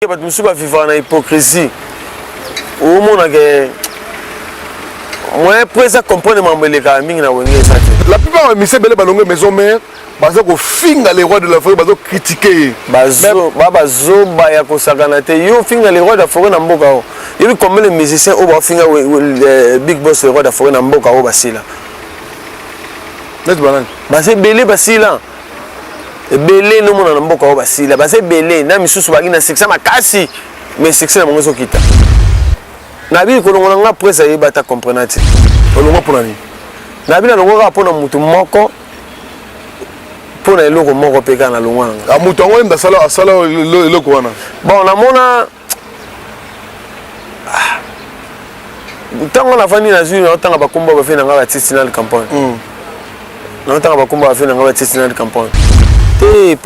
Bato mosusu bavivaka na hypocrisie. Omona ke moyen po eza comprendre makambo elekaka mingi na Wenge eza te. La plupart ya musiciens ebele balongwe maison mère, baza kofinga le roi de la forêt, bazo critiquer ye. Ba bazoba ya kosakana te. Yo ofinga le roi de la forêt na mboka oyo, yebi combien de musiciens oyo bafinga big boss le roi de la forêt na mboka oyo basila? Neti banani? Baza ebele, basila ebele. Nomona na mboka oyo basila, baza ebele. Na misusu bazalaki na succès makasi, mais succès na bango ezokita. Nabi kolongola nga, presse ayeba ata comprena te. Olongwa mpona nini? Nabi nalongwa kaka mpona motu moko, mpona eloko moko mpe kaka nalongwa na nga. Ah, moto yango yembe asala eloko wana? Bon, namona ntango nafandi, nazwi naotanga bakombo ya bafe na nga batisi na campagne. Naotanga bakombo ya bafe na nga batisi na campagne te.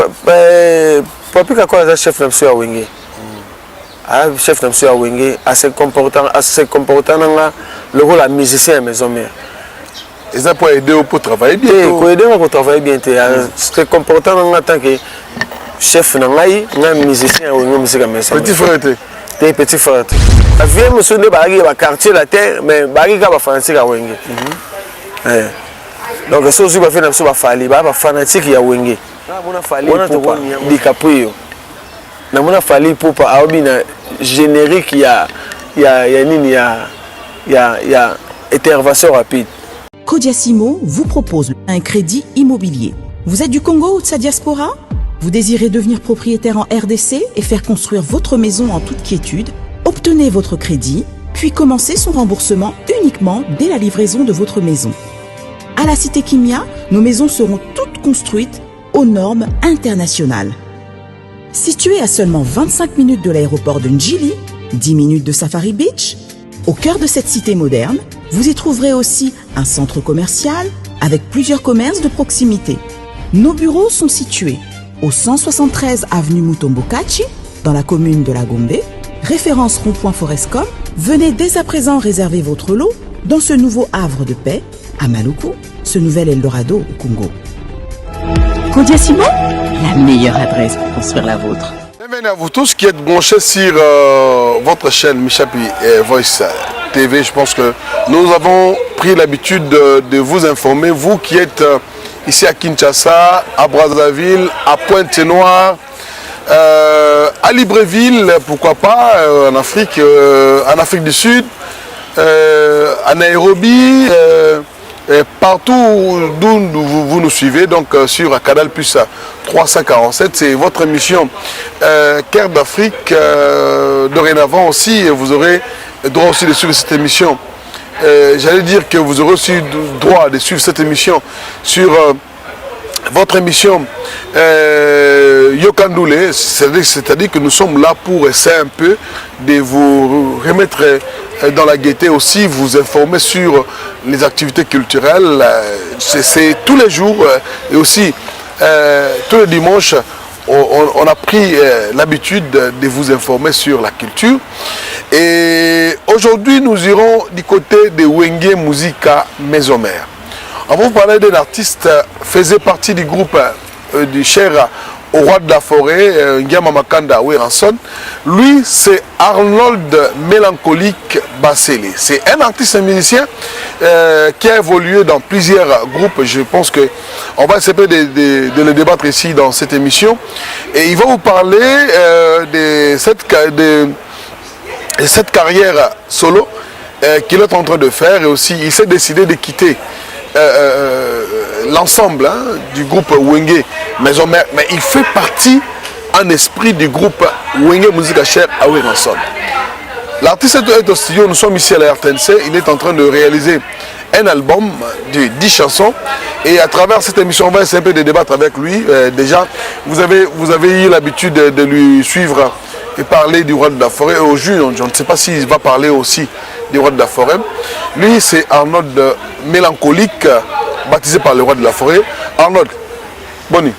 Papi Kakola aza chef na biso ya Wenge, aza chef na biso ya Wenge. Ase comportant na nga lokola musicien ya maison mère. Eza mpo aider yo mpo travailler bien? Te, koaider nga kotravailler bien te. Se comportant na nga tant que chef na ngai, ngai musicien ya Wenge Musica Maison. Petit frère te? Te, petit frère te. Bavie mosusu nde bazalaki ya baquartier latin, mais bazalaki kaka bafanatique ya Wenge. Donc so ozwi bavie na biso, bafali baya bafanatique ya Wenge wana. DiCaprio, namona Fally Ipupa aobi na générique ya nini, ya intervention rapide. Kodiasimo vous propose un crédit immobilier. Vous êtes du Congo ou de sa diaspora? Vous désirez devenir propriétaire en RDC et faire construire votre maison en toute quiétude? Obtenez votre crédit, puis commencez son remboursement uniquement dès la livraison de votre maison. À la Cité Kimia, nos maisons seront toutes construites aux normes internationales. Située à seulement 25 minutes de l'aéroport de Ndjili, 10 minutes de Safari Beach, au cœur de cette cité moderne, vous y trouverez aussi un centre commercial avec plusieurs commerces de proximité. Nos bureaux sont situés au 173 avenue Mutombo Kachi, dans la commune de la Gombe, référence rond-point Forescom. Venez dès à présent réserver votre lot dans ce nouveau havre de paix à Maluku, ce nouvel Eldorado au Congo. Kodiasimo, la meilleure adresse pour construire la vôtre. Bienvenue à vous tous qui êtes branchés sur votre chaîne Michapi Voice TV. Je pense que nous avons pris l'habitude de vous informer, vous qui êtes ici à Kinshasa, à Brazzaville, à Pointe-Noire, à Libreville, pourquoi pas, en Afrique du Sud, à Nairobi, et partout d'où vous nous suivez, donc sur Canal Plus 347, c'est votre émission Cœur d'Afrique. Dorénavant aussi, vous aurez droit aussi de suivre cette émission. J'allais dire que vous aurez aussi droit de suivre cette émission sur votre émission Yokandule, c'est-à-dire que nous sommes là pour essayer un peu de vous remettre dans la gaieté, aussi vous informer sur les activités culturelles. C'est tous les jours et aussi tous les dimanches, on a pris l'habitude de vous informer sur la culture. Et aujourd'hui, nous irons du côté de Wenge Musica Maison Mère. On va vous parler d'un artiste faisait partie du groupe du cher au roi de la forêt, Ngiama Makanda Werrason. Lui, c'est Arnold Mélancolique Bassele. C'est un artiste et musicien qui a évolué dans plusieurs groupes. Je pense que on va essayer de le débattre ici dans cette émission. Et il va vous parler de cette carrière solo qu'il est en train de faire. Et aussi, il s'est décidé de quitter l'ensemble, hein, du groupe Wenge Maison Mère, mais il fait partie en esprit du groupe Wenge Musica Cher à Werrason. L'artiste est au studio, nous sommes ici à la RTNC, il est en train de réaliser un album de 10 chansons et à travers cette émission, on va essayer un peu de débattre avec lui. Déjà, vous avez eu l'habitude de lui suivre et parler du roi de la forêt. Au juge, je ne sais pas s'il va parler aussi du roi de la forêt. Lui, c'est Arnold Mélancolique, baptisé par le roi de la forêt. Arnold, boni?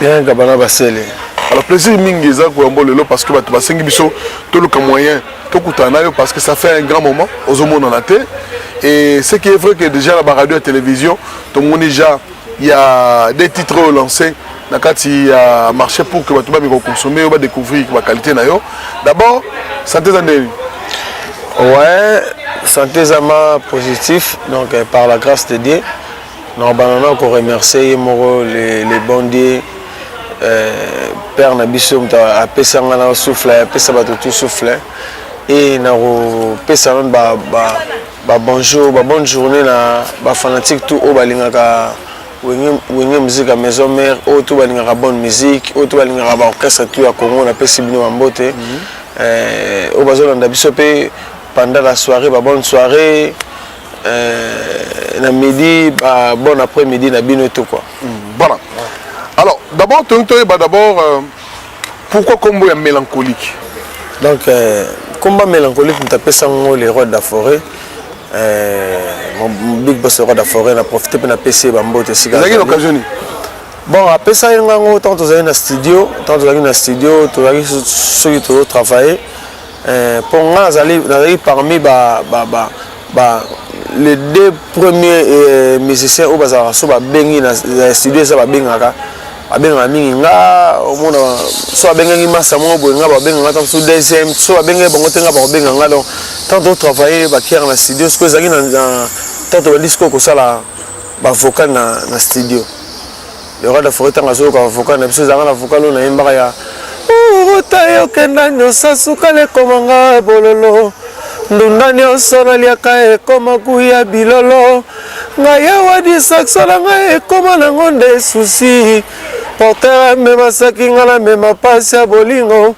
Bien, Gabana Basele. Alors, plaisir mingi eza koyamba lelo parce que bato basengi biso toluka moyen tokutana na yo, parce que ça fait un grand moment ozomonana te. Et ce qui est vrai que déjà na baradio ya télévision tomoni déjà il y a des titres oyo lancés. Na kati ya marché pour que bato bameka koconsommer yo, badécouvrir baqualité na yo. D'abord, santé eza ndeni? Ouais, santé ezama positif, donc par la grâce de Dieu. Normalement koremercier ye moko le bon Dieu, père na biso, moto apesa nga na souffle, apesa bato tout souffle. E na kopesa nano ba bonjour, ba bonne journée na bafanatique tout oyo balingaka Wenge Musique ya Maison Mère, oyo tout balingaka bonne musique, oyo tout balingaka baorchestre tout ya Congo. Napesi bino bambote. Oyo bazolanda biso mpe pendant la soirée, ba bonne soirée, na midi, ba bon après midi na bino tout quoi. Voilà. Alors d'abord, tolingi toyeba d'abord pourquoi kombo ya Mélancolique? Donc komba Mélancolique, moto apesa yango, le roi de la forêt, mon big boss, le roi de la forêt. Na profite mpe napesi ye bambote esika Ezalaki na azali. Occasion nini? Bon, apesa ye ngango ntango tozalaki na studio, ntango tozalaki na studio, tozalaki soki tozotravaille, mpo nga nazali parmi ba les deux premiers musiciens oyo bazalaka so babengi na studio. Eza babengaka mingi nga. Omona so babengaki masa moko boye, nga babengaka ntango so deuxième, so babengaki bango te, nga bakobenga nga. Donc ntango totravaille bakiere na studio, sikoyo ezalaki na ntango tobandi sikoyo kosala bavocal na studio, le roi de la forêt, ntango azoyoka bavocal na biso, ezalaka na vocal oyo nayembaka ya uta yokenda nyonso, sukala ekomanga bololo, ndunda nyonso naliaka ekoma kuya bilolo, ngai awa distraction na ngai ekoma nango nde susi porteur amemasaki ngai, namema pasi ya bolingo,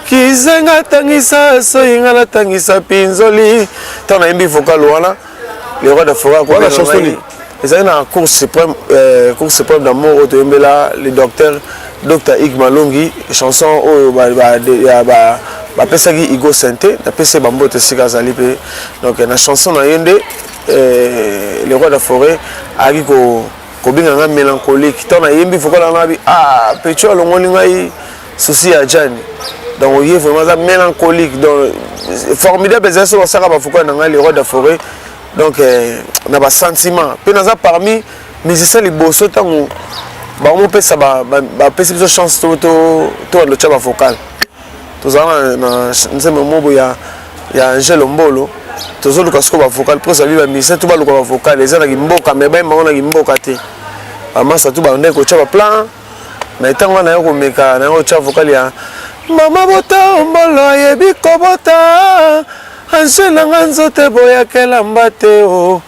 kizenga atangisa soyi, ngai natangisa pinzoli. Ntango nayembi vocal wana, le roi de forêt Wana chanson nini? Ezali na Cour suprême, Cour suprême d'amour, oyo toyembela le docteur, Dr Ig Malongi, chanson oyo bapesaki Igo Sente. Napesi ye bambote esika azali mpe. Donc na chanson na ye nde le roi de la forêt ayaki kobenga ngai Mélancolique. Ntango nayembi vocal wana, abi: "Ah, pecho alongoli ngai souci ya jani." Donc oye vraiment aza mélancolique, donc formidable. Ezali so basaka bavocal na ngai, le roi de la forêt. Donc na basentiment mpe naza parmi musicien liboso ntango bamopesa, bapesi biso chance tobanda otya bavocal. Tozala na nzembo mobo ya Angele Mbolo, tozoluka sikoyo bavocal mpo sabi bamusicien to baluka bavocal eza na kimboka, me bayembango na kimboka te. Bamasa tu bandeki kotya baplan, mais ntango wana naye komeka, naye kotya vocal ya mama bota mbolo, ayebi kobota ange nanga, nzoto eboyakelamba te o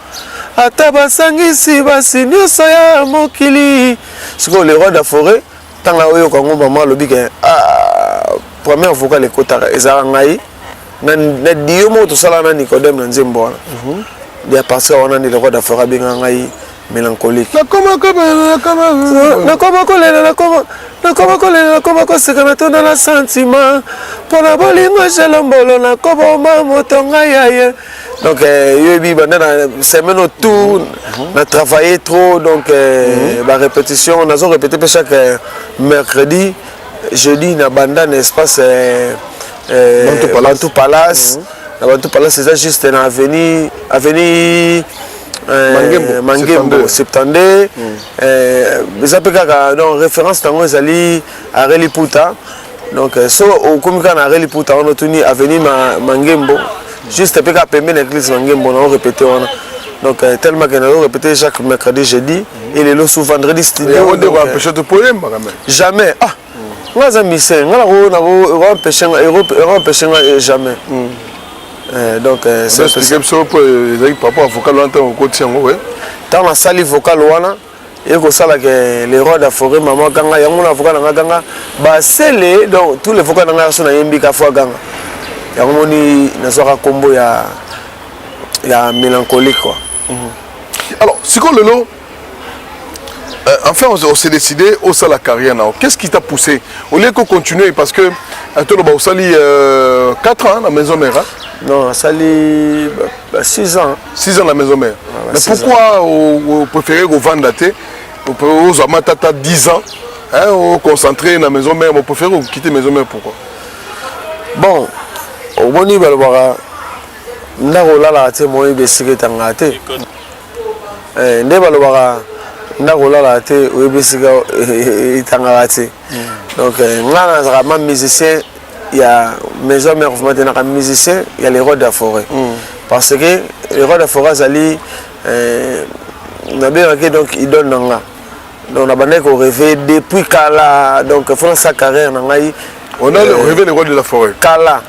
ata basangisi basi nyonso ya mokili. Sikoyo le roi de la forêt, ntango oyoka yango, mama alobi ke: "Ah, première vocal ekotaka ezalaka ngai na dio moko tosalaka na Nicodème na nzembo wana." De à partir wana nde le roi de la forêt abengaka ngai Mélancolique. Nakoma Nakoma kolela, nakoma kolela, nakoma koseka, natonda na sentiment mpo na bolingo Jelombolo, nakoboma moto ngai aye. Donc yoyebi, banda na semaine o tout na travailler trop, donc barépétition nazo répété mpe chaque mercredi, jeudi na banda na espace Bantu Palace. Bantu Palace. Na Bantu Palace, eza juste na avenue Mangembo, Mangembo 72. 72. Eza mpe kaka, donc référence nango ezali Areli Puta. Donc so okomi kaka na Areli Puta wana, otuni avenue Mangembo, juste mpe kaka pembeni na église Mangembo, nango répété wana. Donc tellement ke nazo répété chaque mercredi, jeudi et lelo sous vendredi studio. Yango nde Donc, koempêche te poyemba quand même? Jamais. Ah, nga aza musicien, nga nako empêche nga, empêche nga jamais. Donc c'est un peu ça. Explique biso mpo ezalaki par rapport à vocal wana, ntango okoti yango we. Ntango nasali vocal wana, ye kosala ke le roi de la forêt, mama ganga yango na vocal nanga ganga basele. Donc tous les vocal nanga so nayembi ka fo aganga yango, moni nazwaka nkombo ya Mélancolique quoi. Alors sikoyo lelo, enfin on s'est décidé osala carrière na. Qu'est-ce qui t'a poussé au lieu qu'on continue? Parce que toloba osali 4 ans na Maison Mère, hein? Non, asali 6 ans. 6 ans na Maison Mère. Ouais, mais 6. Pourquoi préféré kovanda te, ozwa matata 10 ans, hein, oconcentré na Maison Mère, préféré quitter Maison Mère, pourquoi? Bon, omoni, balobaka ndako olalaka te, moyebi esika etangaka te. Nde balobaka Ndako olalaka te, oyebi esika etangaka te. Donc nga nazalaka ma musicien ya maison mère vraiment te, naka musicien ya le roi de la forêt, parce que le roi de la forêt azali nabengaki donc idole na nga. Donc nabandaki korêver depuis kala, donc faut nasala carrière na ngai. On a rêvé le roi de la forêt. Kala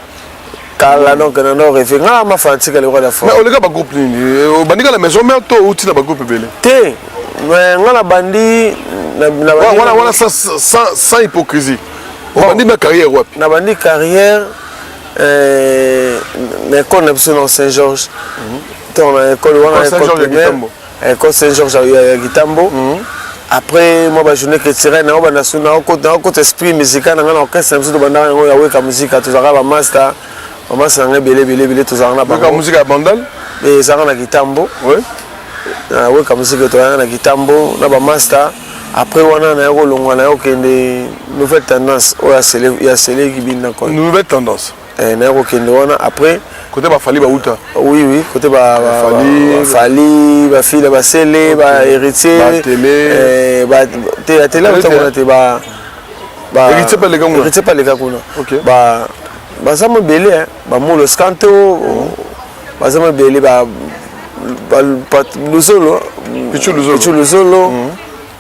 kala, donc nando rêve nga ma fanatique le roi de la forêt. Mais oleka bagroupe nini? Obandika na maison mère to outi na bagroupe ebele? Te, mais nga na bandi wana wana sans hypocrisie, obandi na carrière wapi? Na bandi carrière na école na biso na Saint-Georges. Ntango na école wana, école primaire, école Saint-Georges ya Kitambo. Après moi, bajournée culturelle nango, banda su naokota esprit musical na ngai na orchestre na biso. Tobandaka yango ya Weka Musika, tozalaka bamaster, bamaster na ngai ebele ebele ebele, tozalaka na bango. Musika ya Bandal? Ezalaka na Kitambo. Na Weka Musika, tozalaka na Kitambo na bamaster. Après wana naye kolongwa, naye kokende Nouvelle Tendance oyo ya Seleki Binda. Nouvelle Tendance. Naye kokende wana après. Côté bafali bauta? Oui, côté bafali, bafile, basele, bahéritier. Te, atele auta te. Héritier mpe aleka kuna? Héritier mpe aleka kuna. Baza mobele, bamulo scanto, baza mobele, Luzolo. Pichu. Luzolo,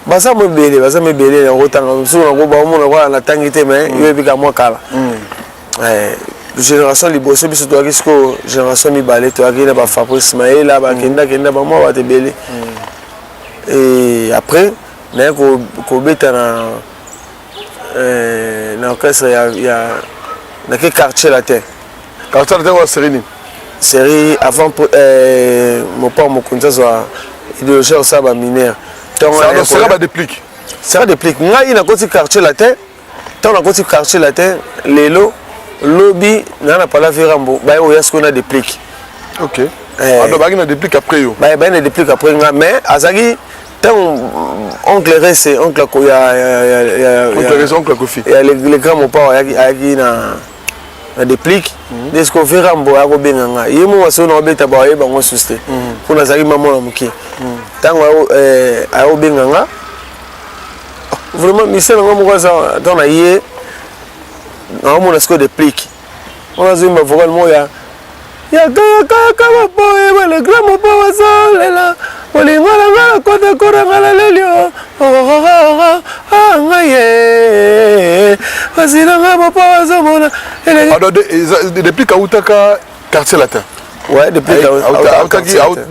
baza mobele, baza mebele. Yango tanga mosusu nango baomona kwa natangi te, mais yo ebika mwa kala. Génération liboso, biso toyaki sikoyo génération mibale, toyaki na bafabrice Maela, bakendakenda bamwa bato ebele. Et après naye kobeta na orchestre ya nake Quartier Latin. Quartier Latin wa série nini? Série avant Mopao Mokonzi azwa idéologie osala baminere. Sera badéplique? Sera déplique. Ngai nakoti Quartier Latin. Ntango nakoti Quartier Latin, lelo lobi naa na pala Verambo, baye oya sikoyo na déplique. Ok, ado bayaki na déplique après yo? Baye na déplique après nga, mais azalaki ntango oncle Rese, oncle ya Oncle Rese, oncle Kofi. Ya le grand Mopao ayaki na déplique nde sikoyo Verambo aya kobenga nga. Ye mo masoyo na obeta, bayeba yango susu te mpo nazalaki ma mwana moke. Ntango aya kobenga nga, vraiment mission nango moko aza ntango na ye, naomona sikoyo déplique wana azoyimba vocal moko ya yaka yaka yaka bapoyeba le grand Mopo bazolela bolingo na nga nakota koranga na lelio ngai ye pasi na nga Mopo bazomona. Depuis kautaka Quartier Latin? Ouais, depuis.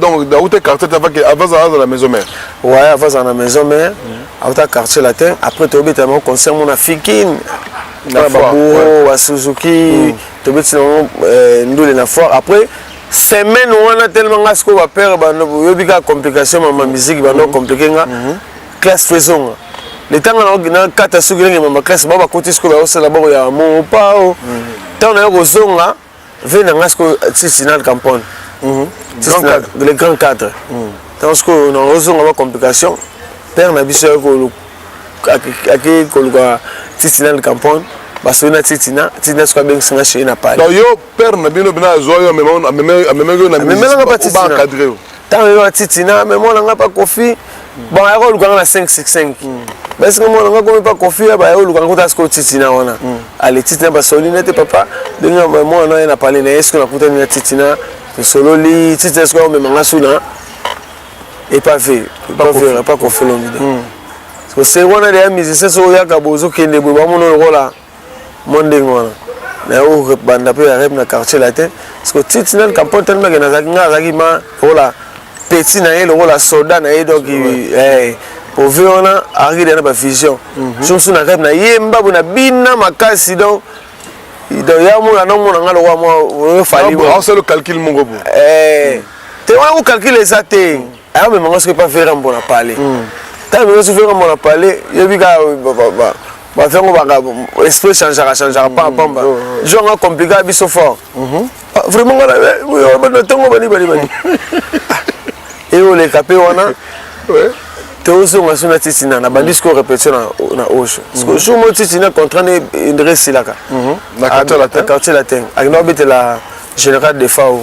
Donc auta Quartier Latin avant aza la maison mère? Ouais, avant aza na maison mère, auta Quartier Latin. Après tobeta bango concert mona Fikine na babouro basuzuki, tobeti nango ndule na foire. Après semaine wana, tellement nga sikoyo bapere oyobi kaka complication mama musique bando compliqué nga classe fo ezonga letanga na kata soki ndenge mama classe bao bakoti sikoyo baosala boko ya Mopao. Ntango naye kozonga ve na nga sikoyo Tisinal Campone, le grand cadre. Ntango sikoyo naozonga ba complication, père na biso ake koluka Tisinal Campone, basoli na Titina. Titina sikoyo abengisi nga chez na pale. Donc yo, père na bino bina azwa yo, amemaki yo na Amemelanga pa Titina. Encadré yo? Ntango amemaka Titina, me mwana nga pa Kofi, bon, ayaka olukanga na 565, basinga mwana nga komi pa Kofi, baya olukanga kuta sikoyo Titina wana. Ale Titina basoli nete papa ndenge mwana ye na pale na ye. Sikoyo nakutani na Titina, tosololi. Titina sikoyo omemanga su na epave epa Kofi Olomide. Se wana deya musicien soki oyaka boye, ozokende boye, bamona lokola mwa ndenge wana nayo banda mpe ya rep na Quartier Latin. Parce que Titina Campone, tellement ke nazalaki, nga azalaki ma lokola petit na ye, lokola soldat na ye. Donc pove wana azalaki deya na bavision so mosusu na rep na ye mbabu na bina makasi. Donc ya mona nomona nga lokola mwa Fali. Osala calcul moko bo? Te, wana kocalcule eza te. Ayamemanga soki epa Verambo na pale. Ntango mema soki Verambo na pale, yebi kaka bafengo baka esprit changeaka changeaka pamba pamba. Jour nga compliqué biso fort vraiment, nga na ntongo bani bani bani eoleka mpe wana tozonga so na Titina, na bandi sikoyo répétition na osho. Sikoyo jour mo Titina contrat ne ndre esilaka. Na Quartier Latin akenda obetela Général Defao.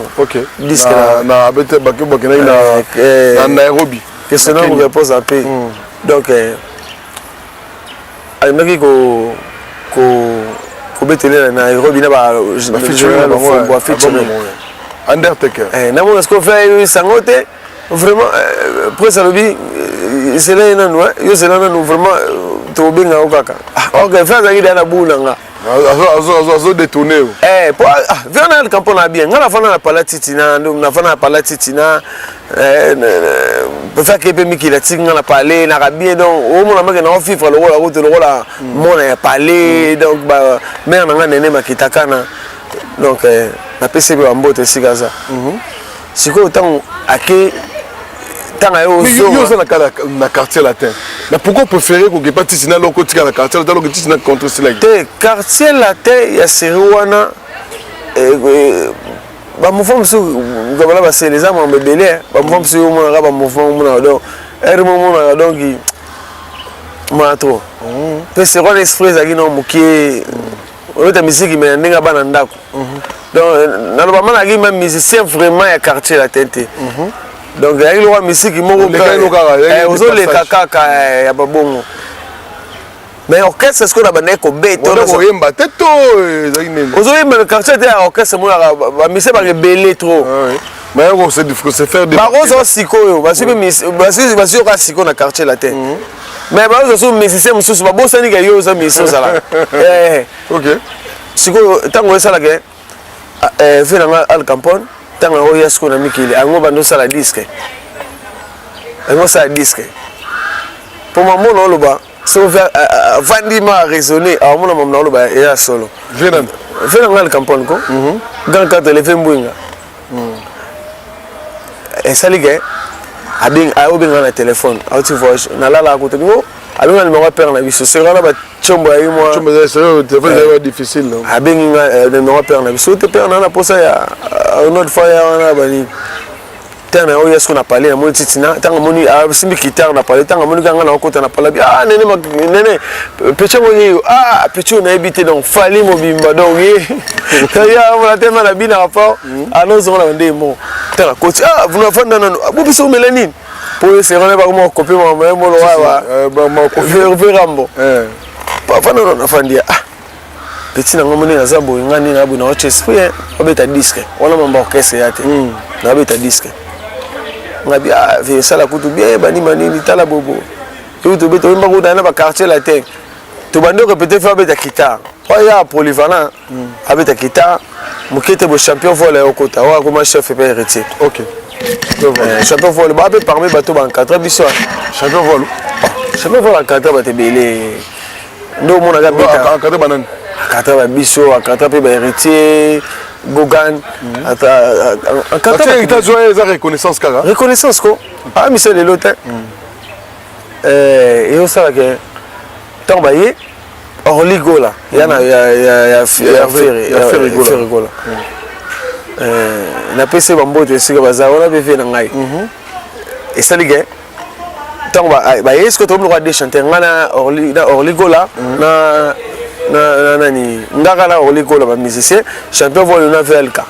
Disque na abete bakendaki na Nairobi. Question repose ape. Donc ayembaki ko ko kobetele na Nairobi na ba ba featuring Undertaker. Eh, namona sikoyo fe sango te vraiment. Prince alobi zela ye nanu, yo zela nanu vraiment, tokobenga yo kaka. Ah, ok, fe azalaki deya na buu na nga. Azo détourner yo. Eh, po ah, viens na campo na bien, nga nafanda na pala titi na nafanda na pala titi na pefaki mpe mikili atiki nga na palais naka bien. Donc omona make na ofifre lokola kutu lokola mona ya palais. Donc ba mare na nga nene makitaka na donc napesi mpe bambote esika aza sikoyo. Ntango ake, ntango aye ozonga, oza na Quartier Latin, mais pourquoi préférer kokepa tisi na loko tika na Quartier Latin, loko tisi na contre silaki? Te, Quartier Latin ya série wana, bamouvement mosusu gabala basele eza makambo ebele. Bamouvement mosusu omonaka, bamouvement omonaka, donc ere mo omonaka, donc maa trop mpe série wana esprit ezalaki nao mokie oyota misiki me na ndenge ya bana ndako. Donc naloba ma nazalaki ma musicien vraiment ya Quartier Latin te. Donc ezalaki lokola misiki moko ozoleka kaka ya babongo, mais orchestre sikoyo na bandaki kobeta. Oyemba te to ezalaki nini? Ozoyemba na quartier te ya orchestre, monaka bamusicien baka ebele trop. Bakozwa sikoyo bazwi yoka sikoyo na Quartier Latin, mais bazwa so musicien mosusu babosani ke yo oza musicien ozalaka. Sikoyo ntango esalaka ve nanga Al Campone, ntango yango oya sikoyo na mikili, yango bando osala disque, yango osala disque mpo mamona oloba soki avandi ma raisonner, aomona mamona oloba eya solo. Ve nanga Al Campone ko grand cadre leve mbwinga esali ke ayobenga na telefone, auti voyage, nalalaka kuta bingo, abenga numéro ya père na biso seri wana batiombo ya ye mwa. Difficile. Abengi nga numéro ya père na biso te, père na na posa ya Arnold Faya wana banini. Ntango na oyo siko na palais, namoni titina, ntango amoni asimbi guitare na palais, ntango amoni kanga na okota na palais, ah nene nene petit yango yeyo, ah petit oyo nayebi te. Donc Fally mobimba, donc ye ya omona te ma na bina rapport anozonga na bande mo. Ntango akoti, ah vunafanda nano bobiso omela nini po eserone bakoma kope mama molo wa verambo afanda nano, afandi ya ah petit na ngai ndenge naza boye, ngai ndenge naboye naotya esprit babeta disque wana, mamba orchestre ya te, nabeta disque ngabi ah esala kutu bien bani manini tala bobo eyi tobeta oyemba kuta na baquartier latin. Tobandi orépéter, fe abeta guitare oyo ya polyvalent, abeta guitare moke te bo champion vol ya okota oyo akoma chef epe héritier. Champion vol baa mpe parmi bato baencadre biso. Champion vol? Champion vol encadre bato ebele nde omonaka. Beta banani? Encadre babiso, encadre mpe bahéritier Gogan. Eza reconnaissance kaka. Reconnaissance ko amisa lelo te eyosalaka. Ntango baye Orly Gola ya na ya Ferre Gola, napesi bambote esika baza wana mpe ve na ngai esali ke ntango baye sikoyo tokomi lokola deux chanteur, ngai na Orly Gola na nani, ngaka na Orly Gola bamusicien, champion vol na VLK.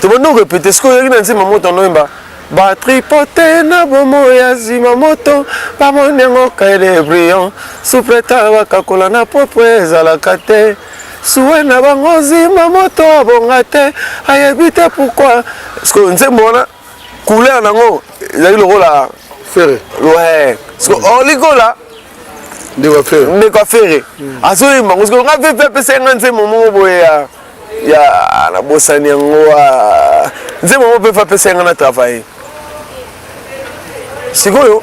Tobandi korépéter sikoyo, oyaki na nzemba moto anoyemba batripote na bomoi ya nsima moto bamoni yango kaele brillant supreta bakakola na propre ezalaka te suwe na bango zima moto abonga te ayebi te pourquoi. Parce nzembo wana couleur nango ezali lokola Ferre. Ouais, parce que Orly Gola ndeko Ferre. Ndeko Ferre azoyemba ngo sikoyo, nga mpe apesa nga nzembo moko boye ya nabosani yango, nzembo moko mpe apesa nga na travaille. Sikoyo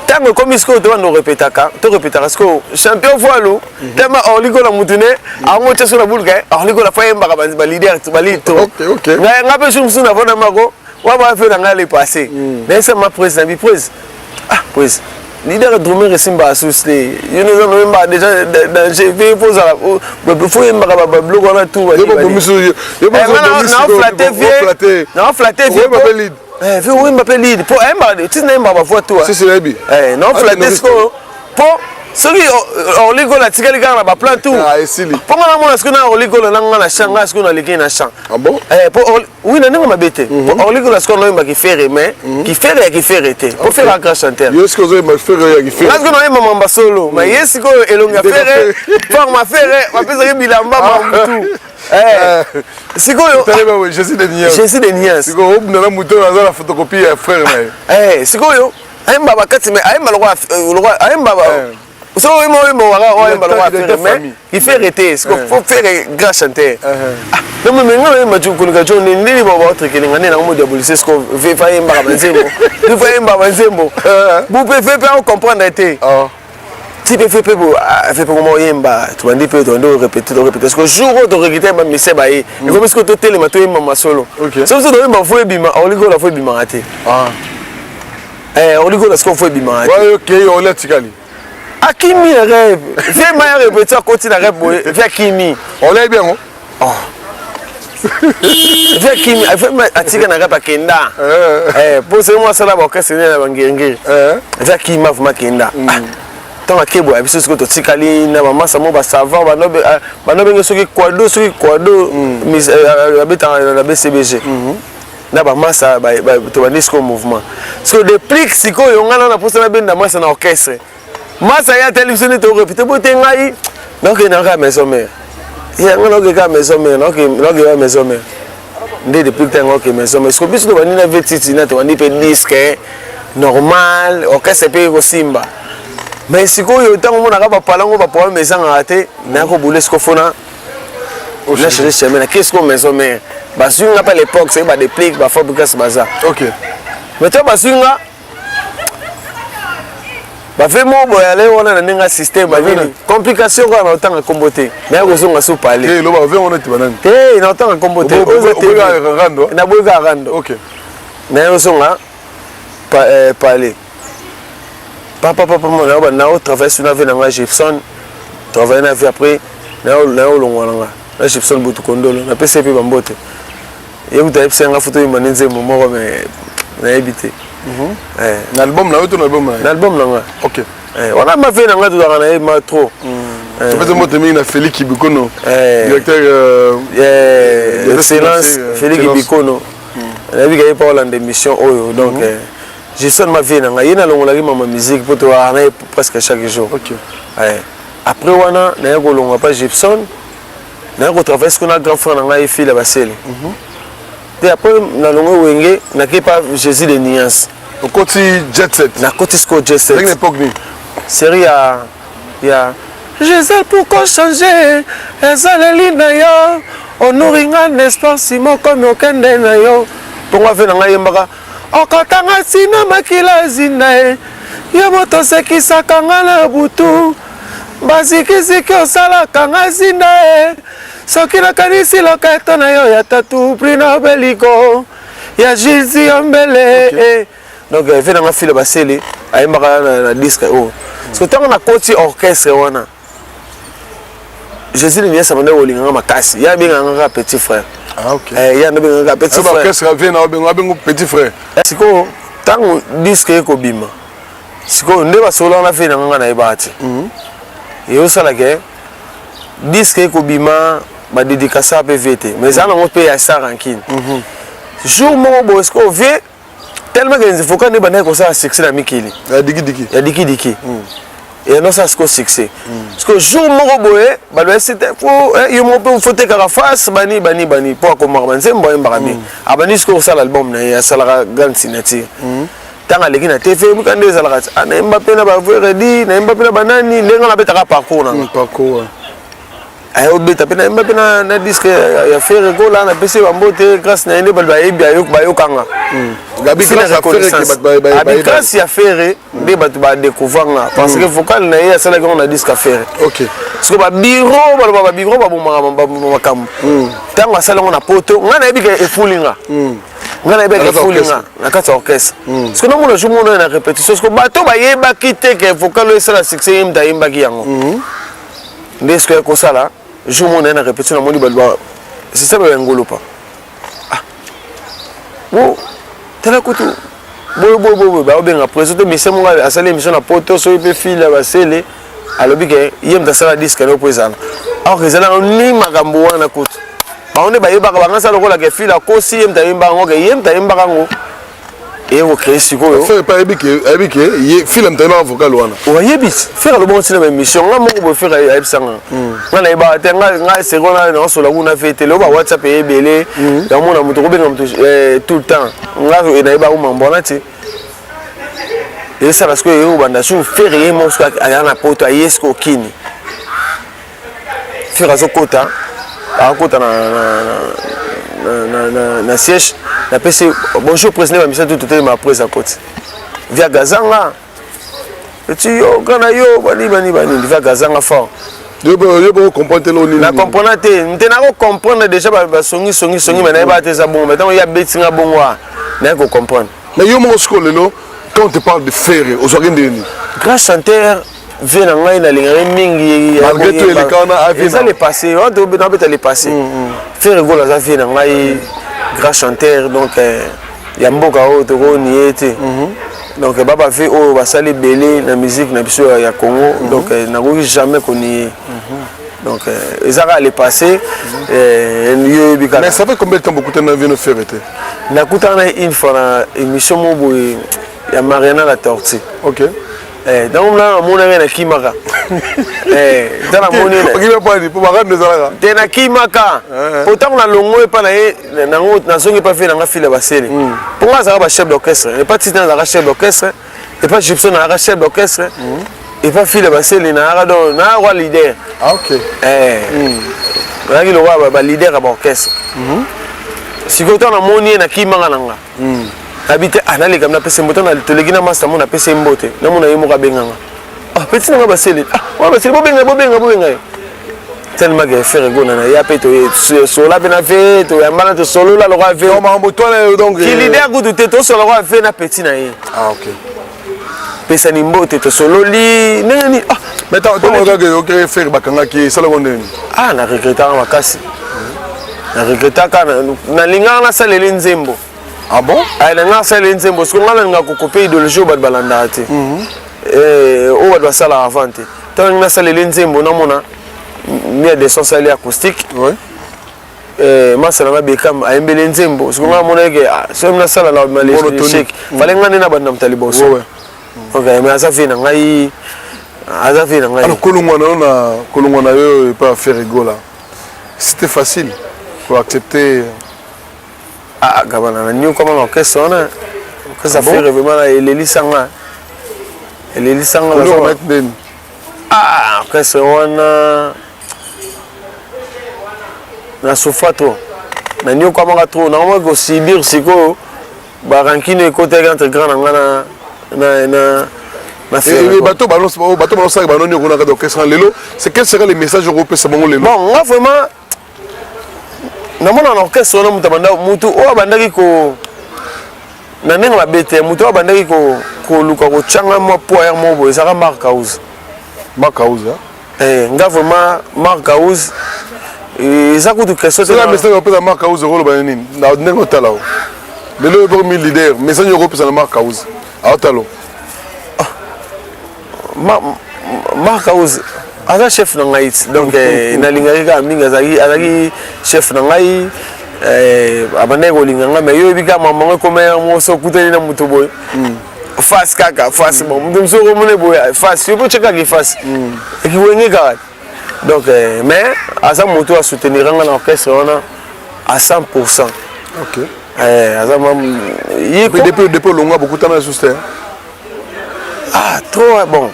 ntango ekomi sikoyo tobanda orepetaka, torepetaka sikoyo champion voilu tema Orly Gola mutu ne ango tia so na buluka Orly Gola fo ayembaka baleader balid to nga mpe jour mosusu navanda mako wa bafe na ngai le passé nayesa ma prise na bi prise, ah prise leader drummer esimba asusu te, yo noza noyemba déjà danger mpe fo ozala fo oyembaka babiloko wana tout. Naoflatter vie oyemba mpe lead po ayembaka ntina, ayembaka bavoix tout. Naoflatter sikoyo po Soki Orly Gola atikali kaka na ba plan tout. Ah, esili. Mpo nga namona sikoyo na Orly Gola na nga na chant, nga sikoyo naleki na chant. Ah bon? Eh, po Orly, oui, na ndenge mabe te. Po Orly Gola sikoyo naoyemba kifere, mais kifere ya kifere te. Po Ferre a grand chanteur. Yo sikoyo ozoyemba Ferre ya kifere. Nga sikoyo naoyemba mamba solo, mais ye sikoyo elongi ya Ferre, forme ya Ferre, bapesaki bilamba mamutu. Eh, sikoyo Jésus de Nias. Jésus de Nias. Sikoyo obunda na moto oyo aza na photocopie ya frère na ye. Eh, sikoyo ayemba bakati mais ayemba lokola lokola ayemba soki oyemba oyemba waka oyemba lokola Ferre mais il fait arrêter sikoyo faut faire grand chanteur. Ah, non mais nga oyemba koleka jo nini nini ba baotrekele nga nde nango modiabolise sikoyo fa ayembaka banzembo fa ayembaka banzembo bupe fe mpe acomprendre te. Ti pe fe pe bo fe pe koma oyemba tobandi pe tobandi orepete torepete parce que jour oyo torekite ba musicien baye ekomi sikoyo totelema toyemba masolo soki biso toyemba fo ebima olikola fo ebimaka te olikola sikoyo fo ebimaka te okei oli atikali akimi na rêve vie maya répétition akoti na rêve boye vie akimi oleyebi yango vie akimi atika na rêve akenda po soki mwa asala baorchestre nene na bangiringiri vie akima vraiment akenda. Ntango akeboya biso sikoyo totikali na bamasa mo basavant banobenge soki kwado soki kwado abetaka na BCBG na bamasa tobandi sikoyo mouvement sikoyo déplique. Sikoyo ngai na naposa nabenda masa na orchestre, masa ye atali biso nde torepete bo te. Ngai nakokende na kaka Maison Mère, yango nakoke kaka Maison Mère, nakokeka Maison Mère nde depuis ntango oke Maison Mère. Sikoyo biso tobandi na vetiti na tobandi mpe disque normal, orchestre mpe ekosimba. Mais sikoyo ntango omonaka bapalango baproblème ezangaka te, naya kobule sikoyo fona na change chemin, nake sikoyo Maison Mère. Bazwi nga mpe à l'époque soki badéplique bafabrikas baza. Mais to bazwi nga bave mo boye ale wana na ndenge ya système banini complication kaka na otanga nkombo te, naya kozonga so pale te na otanga nkombo te, naboyi kaka rando, naya kozonga pale. Papa papa nao nao travaille sur na vie na nga Gibson, travaille na vie. Après nao olongwa na nga na Gibson Butu Kondolo, napesi ye mpe bambote. Ye kuta ayebisa nga foto oyemba nde nzembo moko, mais nayebi te. Na album na yo to na album na ye? Na album na nga. Wana ma vie na nga tozalaka na ye ma trop. Topesi mbote mingi na Félix Bikono, directeur. Excellence Félix Bikono, nayebi ka ye mpa olanda émission oyo. Donc Gibson ma vie na ngai, ye nalongolaki mama musique mpo tozalaka na ye presque chaque jour. Après wana naya kolongwa pa Gibson, naya kotravaille sikoyo na grand frère na ngai Fila Basele te. Après nalongwe Wenge, nake pa Jésus de Nuance. Okoti Jet Set? Nakoti sikoyo Jet Set. Na époque nini? Série ya Gisèle, pourquoi changer ezaleli na yo, onuringa n'est-ce pas simo komi okende na yo mpongo ave na ngai yembaka okotanga ntina makila ezinda ye yo moto osekisaka nga na butu bazikiziki osalaka nga zinda ye soki nakanisi loketo na yo ya tatu Brino Beliko ya Gilles Yombele. Donc ve nanga File Basele ayembaka na disque oyo. So ntango nakoti orchestre wana, Jésus Linias abanda kolinganga makasi, ye abenganga kaka petit frère. Ah, ok. Ye ando abenganga petit frère. Orchestre vie na abengo petit frère. Sikoyo ntango disque ekobima sikoyo nde basolola na vie na nga, nayebaka te eyosalaka disque ekobima, badédicace mpe vie te, mais eza nango mpe ya sa rancune. Jour moko boye sikoyo vie tellement que vocal nde bandaki kosala succès na mikili. Ya dikidiki. Ya dikidiki eyando osala sikoyo succès. Sikoyo jour moko boye baloyesi te fo yo moko mpe fo tekaka face bani bani bani mpo akomaka banzembo ayembaka bien. Abandi sikoyo kosala album na ye, asalaka grande signature. Ntango aleki na TV muka nde ezalaka ti nayemba mpe na bavredi, nayemba mpe na banani, ndenge nabetaka parcours nanga. Parcours. Ayobeta mpe nayemba mpe na disque ya Ferre Gola, napesi ye bambote. Grâce na ye nde bato bayebi bayokanga. Abi grâce ya Ferre nde bato badécouvrir nga, parce que vocal na ye asalaki yango na disque ya Ferre. Siko babiro baloba babiro babomaka makambo. Ntango asali yango na poto, ngai nayebi ke efuli nga, ngai nayebi ke efuli nga na kati ya orchestre. Siko namona jour mona na répétition, siko bato bayebaki te ke vocal oyo esala succès, ye moto ayembaki yango. Nde sikoyo kosala jour mona ye na répétition, namoni bato système ya ngolopa. Ah bo tala kutu boye boye boye, baobenga président te mise moko asali émission na poto soki mpe file ya basele. Alobi ke ye moto asala disque no mpo ezala or ezalaka ni makambo wana kutu bango nde bayebaka bango asala lokola ke fila akosi ye moto ayembaka yango ke ye moto ayembaka yango eye kocree sikoyo. Ferre pe ayebi ke ayebi ke ye fila moto ayembaka vocal wana. Oyebi Ferre alobaka ntina ba émission nga moko boye Ferre ayebisanga nga nayebaka te nga nga seko na nasola kuna fe te lelo ba WhatsApp eye ebele yamona moto kobenga moto tout le temps nga nayebaka mambo wana te. Esala sikoyo eye kobanda su Ferre ye moko sikoyo aya na poto aye sikoyo kini Ferre azokota akota na siège napesi bonjour président bamisa tu totelema après akoti via gazanga eti yo kana yo bani bani bani via gazanga fort. Yo bo comprendre te lo nini? Na comprendre te nte nako comprendre déjà basongi songi songi mais nayeba te eza bongo mais ntango ye abeti nga bongo a naye ko comprendre. Mais yo moko sikoyo lelo, quand on te parle de Ferre, ozwaki ndenge nini? Grand chanteur, vie na ngai nalingaki mingi. Malgré tout eleka wana avi eza le passé wana tobeta le passé. Ferre Gola aza vie na ngai, grand chanteur donc ya mboka oyo tokoni ye te. Donc baba vie oyo basali ebele na musique na biso ya Congo, donc nakoki jamais konier. Donc eza kaka le passé, yo oyebi kaka. Mais ça fait combien de temps bokutana na vie no Ferre te? Nakutana na ye une fois na émission moko boye ya Mariana la Tortue. Ok. Ntango na namonaki nakimaka ntango namoni te nakimaka po ntango nalongo epa na ye nango nazongi epa vie nanga file basele mpo nga azalaka ba chef d'orchestre epa titi nazalaka chef d'orchestre epa Gibson nazalaka chef d'orchestre epa file basele nazalaka donc naa roi leader. Ah, ok. Nazalaki lokola ba leader ya baorchestre. Sikoyo ntango namoni ye nakimaka na nga nabi te ah naleka napesa mbote toleki na master mo napesa ye mbote namona ye moko abenganga ah petit nanga basele ah wana basele bobenga bobenga bobenga ye tellement que Ferre Gola na ya pe to sola pe na fe toyambana tosolola lokola fe. Non, makambo twana donc ki leader kutu te tosola lokola fe na petit na ye. Ah, ok. Pesani mbote tosololi ndenge nini ah. Mais ntango kaka oke Ferre bakangaki esalako ndenge nini? Ah, na regretaka makasi, na regretaka nalingaka nasaleli nzembo. Ah bon? Ay, nalingaka nasaleli nzembo siko ngai nalingaka kokope idéologie oyo bato balandaka te, oyo bato basalaka avant te. Ntango nalingi nasaleli nzembo namona mia de son sali acoustique masa nanga Bekam ayembeli nzembo siko ngai namona eke soki nasala na l'échec fale ngai nde na banda moto ya liboso. Ok, mais aza vie na ngai, aza vie na ngai. Alors kolongwa na yo na kolongwa na yo epa Ferre Gola, c'était facile pour accepter? Ah, gabana na nyokama na orchestre wana, orchestre Ferre vraiment elelisanga elelisanga. Ndeni? Ah, orchestre wana na souffra trop, nanyokwamaka trop, nakomaki kosubir sikoyo barancune ekotaki entre grand na nga na Bato balosalaka banoni okona kati orchestre lelo, c'est quel serait le message okopesa bango lelo? Bon, nga vraiment namona na orchestre wana moto abanda motu oyo abandaki ko na ndenge mabe te, moto oyo abandaki koluka kotyanga mwa poids ya moko boye ezalaka Mark House. Mark House? Nga vraiment Mark House eza kutu question. Te message opesa Mark House okoloba nini na ndenge otala o lelo oyo bokomi leader? Message okopesa na Mark House aotala? Mark House aza chef na ngai ti donc nalingaki kaka mingi, azalaki chef na ngai, abandaki kolinga ngai. Mais yo oyebi kaka mamango ekoma yango so okutani na moto boye face kaka face, bon moto mosusu okomona boye face yo mpo tie kaka face ekiwenge kaka donc. Mais aza moto asoutenir nga na orchestre wana à 100. Ok. Aza ye depuis olongwa bokutana lisusu te? Ah, trop bon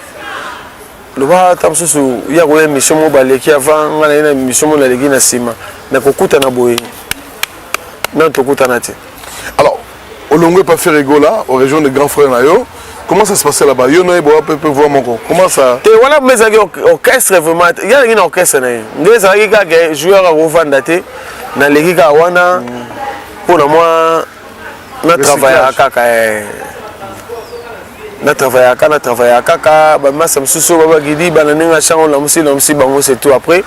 loba ata mosusu ya koya émission moko baleki avant nga na ye na émission moko naleki na nsima na kokutana boye nano tokutana te. Alors olongwe pa Ferre Gola orejoindre grand frère na yo, comment ça se passait là-bas? Yo na ye boa pe voix moko, comment ça? Te wana mpe ezalaki orchestre vraiment ye aleki na orchestre na ye nde ezalaki kaka joueur akovanda te naleki kaka wana mpona mwa na travaillaka kaka na travaillaka na travaillaka kaka bamasa mosusu oyo babakidi bana ndenge achango lamusi lamusi bango, c'est tout. Après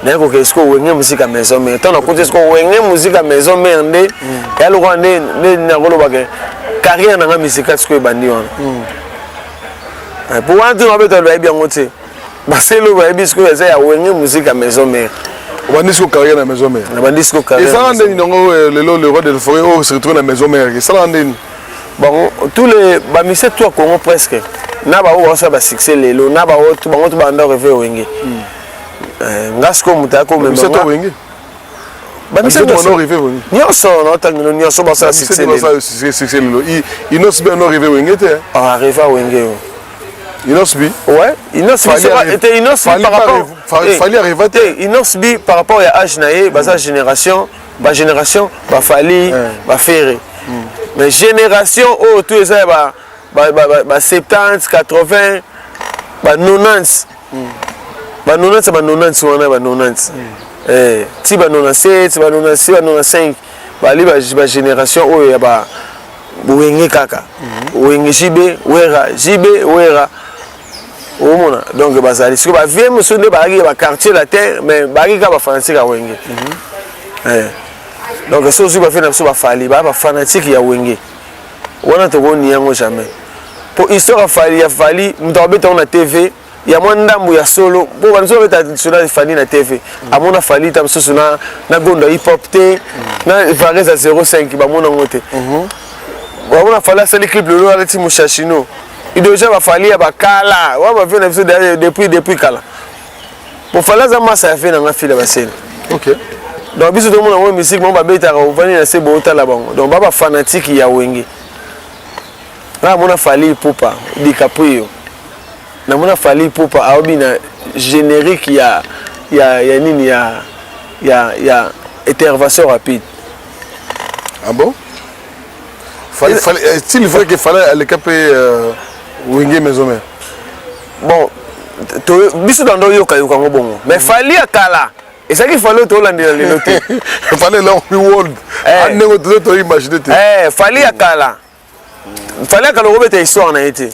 naye kokende sikoyo Wenge Musica Maison Mère. Ntango nakoti sikoyo Wenge Musica Maison Mère nde eya lokola nde nde nakolobaka carrière na nga musicale sikoyo ebandi wana po wana ntina babeta bayebi yango te. Basele oyo bayebi sikoyo eza ya Wenge Musica Maison Mère. Obandi sikoyo carrière na Maison Mère? Nabandi sikoyo carrière. Ezala ndeni nango lelo le roi de la forêt oyo se retrouve na Maison Mère, esala ndeni? Bon, tous les bamusiciens tout ya Congo presque na baoyo baosala basuccès lelo, na baoyo bango to banda rêve Wenge. Nga sikoyo moto ayaki komema Wenge. Nyonso naotangino nyonso basala succès lelo. Innoss'B ano rêve Wenge te? Arêva Wenge o. Innoss'B. Ouais, Innoss'B te, Innoss'B par rapport Fally arriva te. Innoss'B par rapport ya âge na ye, baza génération, bagénération baFally, baFerre, mais génération oyo tout eza ya ba 70, 80, ba 90, ba 90, ba 90 wana, ba 90 ti ba 97, ba 96, ba 95, bali bagénération oyo ya ba Wenge kaka, Wenge JB Wera, JB Wera, omona. Donc bazali sikoyo bavieux mosusu nde bazalaki ya baQuartier Latin, mais bazalaki kaka bafanatique ya Wenge. Donc so ozwi bavieux na biso baFally, baya bafanatique ya Wenge wana, tokoni yango jamais, po histoire ya Fally, ya Fally, moto akobeta yango na TV ya mwa ndambo ya solo, po bato babeta lisolo ya Fally na TV, amona Fally ta mosusu na gondo ya hip hop te, na vareuse ya 05, bamona yango te. Bamona Fally asali clip lelo, alati moshashino, idéologie ya baFally ya bakala wa bavieux na biso depuis kala, po Fally aza masa ya vieux na nga fila basele. Donc biso tomona yango musique bango babetaka, ovandi na se bootala bango. Donc ba bafanatique ya Wenge, nga namona Fally Ipupa DiCaprio, namona Fally Ipupa aobi na générique ya nini, ya Intervention rapide. Ah bon? Est-il vrai qu'il fallait aller caper Wenge Maison Mère? Bon, biso tando oyoka yoka yango bongo, mais Fally ya kala ezalaki Fally oyo tolandela lelo te. Fally la world ndenge tozo to imaginer te. Fally ya kala, Fally ya kala okobeta histoire na ye te,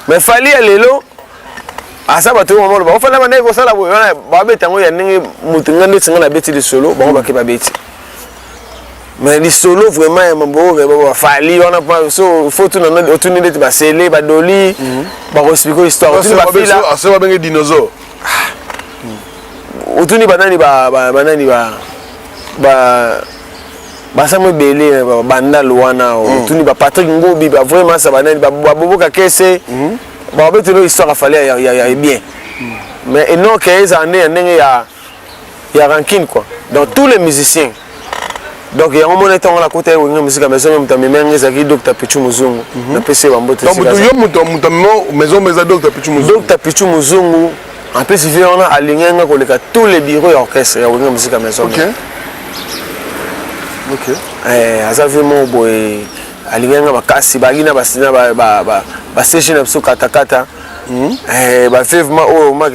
mais Fally ya lelo aza bato oyo mama bafanda bandeki kosala boye wana, babeta yango ya ndenge moto nga ndeti nga nabeti lisolo, bango bake babeti. Mais lisolo vraiment ya mambo oyo baFally wana, so faut tuna, otuni ndeti basele badoli, bakoexpliquer histoire, otuni bafila. Ase babenge dinosaure. Otuni banani, banani basamo ebele bandal wana, otuni baPatrick Ngobi, bavrai masa, banani, baboboka kese, babetelo histoire aFally ya bien. Mais enoke ezala nde ya ndenge ya rancune quoi. Donc tous les musiciens, donc yango mona ntango nakota ye Wenge Musica Maison, moto amemanga ezalaki Dr Pichu Muzungu, napesi ye bambote. Yo moto amema Maison eza Dr Pichu Muzungu? Dr Pichu Muzungu. En plus vieux wana alingi nga koleka tous les bureaux ya orchestre ya Wenge Musica Maison. Aza vieux moko boye, alingi nga makasi, balingi na baCG na biso katakata, bavivement oyo make.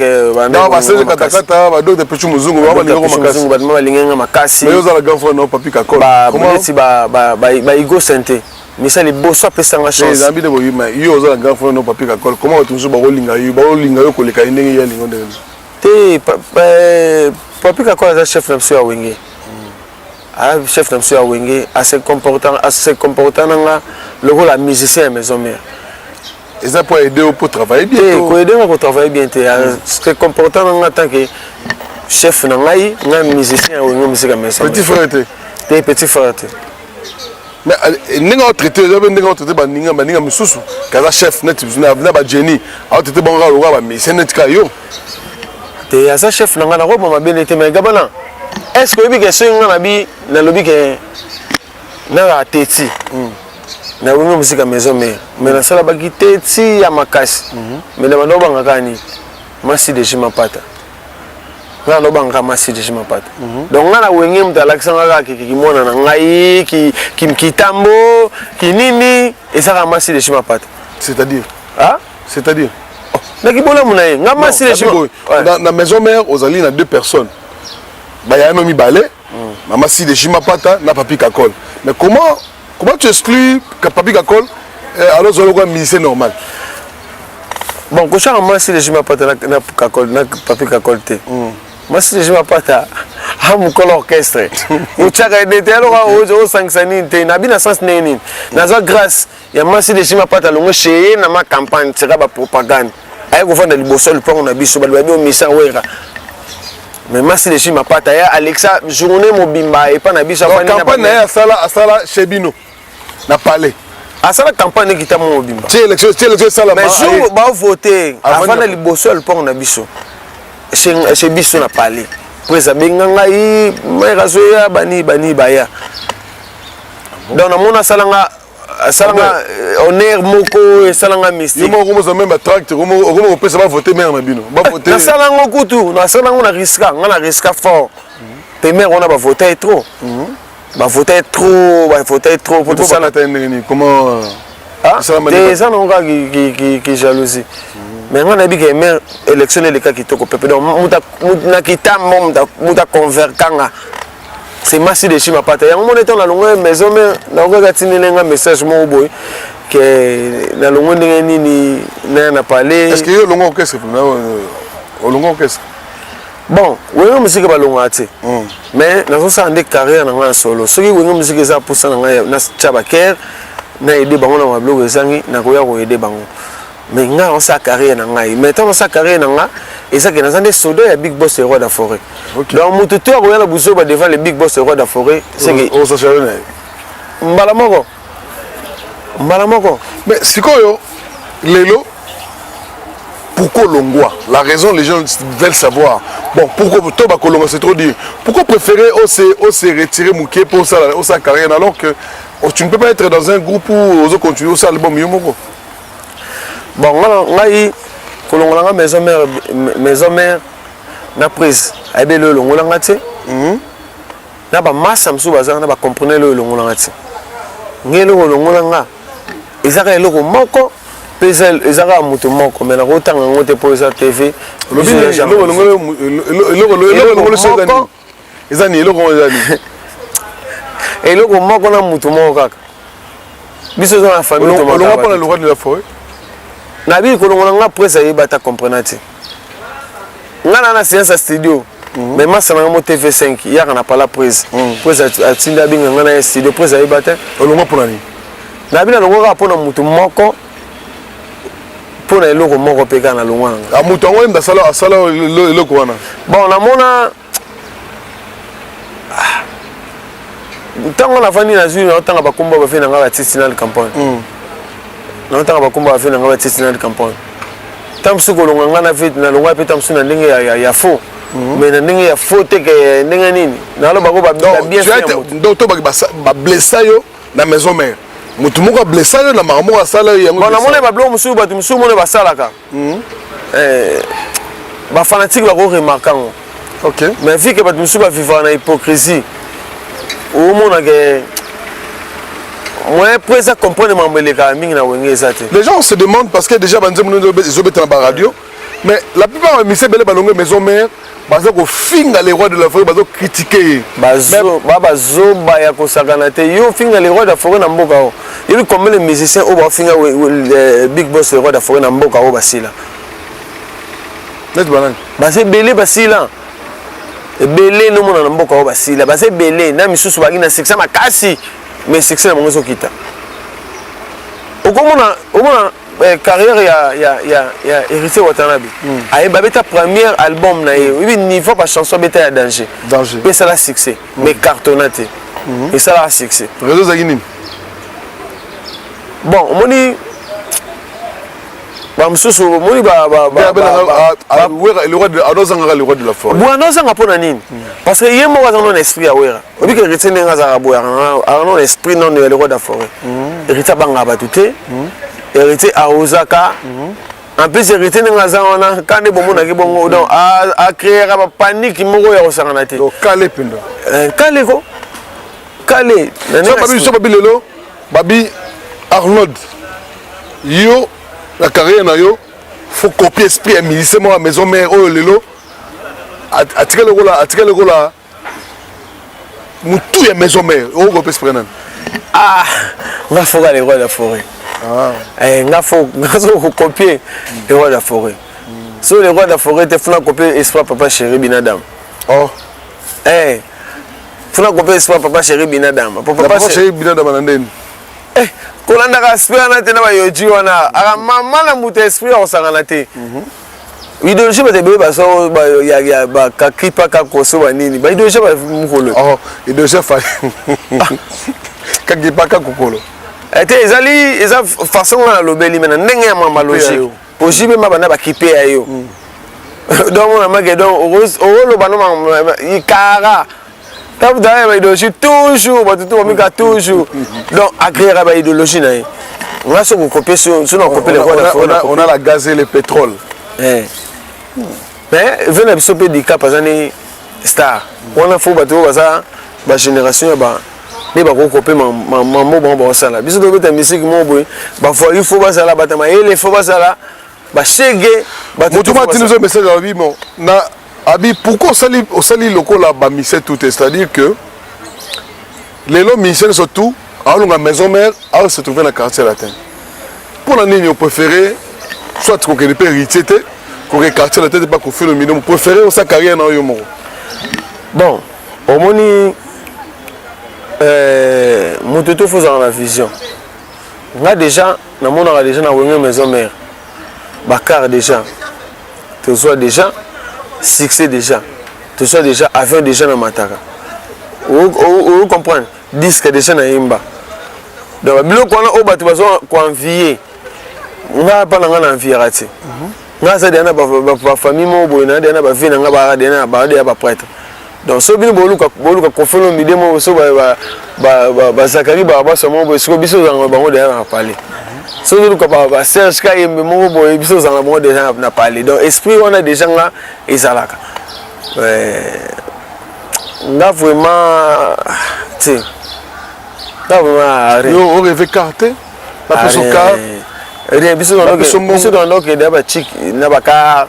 BaCG katakata, baDr Pichu Muzungu. Bato balingi nga makasi. Ozala grand frère no Papi Kakol. Neti baigo sente misa liboso apesanga chance. Ezambi nde boyima yo oza na grand frère no Papi Kakol, comment bato mosusu bakolinga yo, bakolinga yo koleka ye ndenge ye alingo ndenge? Te, Papi Kakol aza chef na biso ya Wenge, aza chef na biso ya Wenge, ase comportant nanga lokola musicien ya Maison Mère. Eza po aider yo po travailler bien? Te, koaider nga kotravailler bien te, se comportant nanga tant que chef na ngai, ngai musicien ya Wenge Musica Maison. Petit frère te? Te, petit frère te. Mais ndenge aotraiter, eza mpe ndenge aotraiter baninga mosusu kaza chef neti na bagenie, aotraiter bango kaka lokola bamusicien neti kaka yo? Te, aza chef na ngai, nakoboma mabe te. Mais gabana, est ce que oyebi ke soki ngai nabi nalobi ke nazala teti na Wenge Musica Maison Mère, mais nasala baki teti ya makasi, mais na bando obangaka nini? Masi de Mapata, ngai nalobangaka Masi de Mapata. Donc ngai na Wenge, moto alakisanga kaka kiki mwana na ngai kitambo kinini, ezaka Masi de Mapata. C'est-à-dire? Ah? C'est-à-dire? Naki bolamu na ye nga Masi de na Maison Mère ozali na deux personnes, bayano mibale, mama Si de Mapata na Papi Kakol. Mais comment tu exclus Papi Kakol alors ozali lokola musicien normal? Bon, kotyaka Masi de Mapata na Kakol, na Papi Kakol te. Masi de Mapata a mokolo orchestre, otyaka ye te, aloka osangisa nini te, nabi na sens ndenge nini? Nazwa grâce ya Masi de Mapata, longo cheye na ma campagne tika bapropagande. Aye kovanda liboso ya lupango na biso, bato bayebi omisa Wera. Mais Masi de Mapata ya Alexa, journée mobimba epa na biso. Campagne na ye asala chez bino na palais. Asala campagne ekita mo mobimba. Ti élection, ti élection esala. Mais jour bavote, avanda liboso ya lupango na biso, chez biso na palais. Prese abenga ngai, mare azoya, bani bani baya. Donc namoni asalanga honneur moko, esalanga mystique. Yo moko okomozwa même batract, okoma kopesa bavote mare na bino, bavote. Nasala yango kutu, nasala yango na riska nga, na riska fort mpe mare wana bavote ye trop, bavote ye trop, bavote ye trop po tosala. Ndenge nini? Comment? Te, eza nango kaka ki jalousie, mais nga nayebi ke mare élection eleka kitoko pepe. Donc na kitambo mutu aconvaincanga, c'est Masi de Chimapata. Yango mona ntango nalongwe maison mare, nakokaka atindeli nga message moko boye ke nalongwe ndenge nini, naya na palais. Est ce que yo olongwa orchestre? Olongwa orchestre? Bon, Wenge Musique balongaka te, mais nazosala nde carrière na ngai ya solo. Soki Wenge Musique eza mposa na ngai, natya bakere na aide bango na mabiloko ezangi, nakoya koaider bango. Mais ngai naosala carrière na ngai. Mais ntango nasala carrière na ngai, eza ke naza nde soda ya Big Boss, Roi de la Forêt. Donc moto to akoya na buzoba devant le Big Boss, Roi de la Forêt, c'est que mbala moko, mbala moko. Mais sikoyo lelo, pourquoi longwa? La raison, les gens veulent savoir. Bon, pourquoi to bakolonga, c'est trop dire. Pourquoi préférer ose retirer moke pour ça sa carrière, alors que tu ne peux pas être dans un groupe où ozo continuer osala album yo moko? Bon, ngai kolongola nga maison mère, maison mère na prise ayebi elo elongolanga te. Na bamasa mosusu bazanga na bacomprene elo elongolanga te. Ngai eloko elongola nga eza kaka eloko moko, mpe eza kaka moto moko, mais nakotanga yango te mpo eza TV. Eloko eza nini? Eloko eza nini? Eloko moko na moto moko kaka. Biso eza na famille. Olonga mpona le Roi de la Forêt? Nabi kolongola nga, presse ayeba ata comprena te. Nga na séance ya studio, mais masa na nga mo TV5 yaka na pala prise, presse atindi abenga nga na ye studio, presse ayeba te. Olongwa mpona nini? Nabi nalongwa kaka mpona motu moko, mpona eloko moko mpe kaka nalongwa na nga. Moto yango yembe asala eloko wana? Bon, namona ntango nafandi, nazwi naotanga bakombo bafe na nga batisi na campagne, naotanga bakombo bafe na nga batisi na campagne. Ntango mosusu kolonga nga na ve, nalonga mpe ntango mosusu na ndenge ya faux, mais na ndenge ya faux te ke ndenge nini nalobako. Donc to bablessa yo na maison mère, motu moko ablessa yo na makambo moko asala yo yango? Bon, namoni babiloko mosusu, bato mosusu mona basalaka, bafanatike bakoremarquer yango. Mais vu que bato mosusu bavivaka na hypocrisie, omonake moyen po eza comprendre makambo elekaka mingi na Wenge eza te. Les gens se demandent parce que déjà banzembo ezobeta na baradio, mais la plupart ya musiciens ebele balongo maison mère baza kofinga le Roi de la Forêt, bazo critiquer ye. Ba bazoba ya kosakana te. Yo ofinga le Roi de la Forêt na mboka oyo, yebi combien de musiciens oyo baofinga Big Boss, le Roi de la Forêt, na mboka oyo basila? Neti banani? Baza ebele, basila ebele. Nomona na mboka oyo basila, baza ebele. Na misusu bazalaki na succès makasi, mais succès na bango ezokita. Okomona, omona carrière ya Héritier Watanabe. Ayeba abeta premier album na ye, oyebi niveau bachanson abeta ya danger. Danger. Mpe esala succès, mais cartonna te. Esalaka succès. Réseau ezalaki nini? Bon, omoni bamosusu, omoni. Anozangaka le Roi de la Forêt. Boye anozanga mpo na nini? Parce que ye moko aza nano na esprit ya Wera. Oyebi ke Héritier ndenge azalaka boye, aza nano na esprit nano ya le Roi de la Forêt. Héritier abangaka bato te, Héritier arosaka. En plus, Héritier ndenge aza wana ka nde bomonaki bongo, donc acréera bapanique moko ya kosangana te. Kale mpenza. Kale ko kale. So babi lelo, babi Arnold, yo na carrière na yo faut copier esprit ya musicien moko ya maison mère oyo lelo atikali lokola mutu ya maison mère. Okocopier esprit nani? Ah, nga foka le Roi de la Forêt. Eh, nga fo nga so kocopier le Roi de la Forêt. So le Roi de la Forêt te, funa copier esprit Papa Chéri Binadam. Oh. Eh, funa copier esprit Papa Chéri Binadam. Papa Chéri Binadam na ndeni? Eh. Kolandaka esprit wana te na bayoji wana, aka mama na moto ya esprit akosangana te. Idéologie, bato ebele baza bakakripa kakoso banini, baidéologie mokolo. Oh, idéologie fa kakipa kakokolo. Te, ezali eza façon nga nalobeli, me na ndenge ya mama logique po JB ma banda bakipe ya yo. Donc mona make, donc okoloba no ikara tabuta ya baidéologie toujours, bato to bamika toujours. Donc agréera baidéologie na ye, nga soki okopie, so na okopie. On a la gaz et le pétrole. Mais ve na biso mpe Dicap aza ni star wana, fo bato oyo baza bagénération ya ba nde bakokope mambo bango baosala. Biso tobeta misiki moko boye, bavoyu fo bazala, bato mayele fo bazala, bashege. Moto matindi biso message, alobi bon na abi pourquoi osali lokola bamusicien tout te? C'est-à-dire que lelo musicien nyonso tout aolonga maison mère, ao se trouver na Quartier Latin. Mpo na nini opréféré soit kokende mpe Héritier te, koke Quartier Latin te, mpa Koffi Olomide, préféré osala carrière na oyo moko? Bon, omoni, moto to fozala na vision. Nga déjà namonaka déjà na Wenge Maison Mère bacar, déjà tozwa déjà succès, déjà tozwa déjà avion, déjà na mataka, ocomprendre, disque déjà nayemba. Donc biloko wana oyo bato bazwa koenvie nga, mpa na nga na enviaka te. Nga aza deya na bafamille moko boye, na deya na bavie na nga, baa deya baprêtre. Donc so bino boluka Koffi Olomide moko, so bazakari babaso moko boye, siko biso ozalanga bango deya na palais. So ozoluka baserge Kayembe moko boye, biso ozalanga bango deja na palais. Donc esprit wana deja nga ezalaka nga vraiment te, nga vraiment. Yo orêve car te, bapeso car? Rien. Biso tondokende ya bachik na bacar,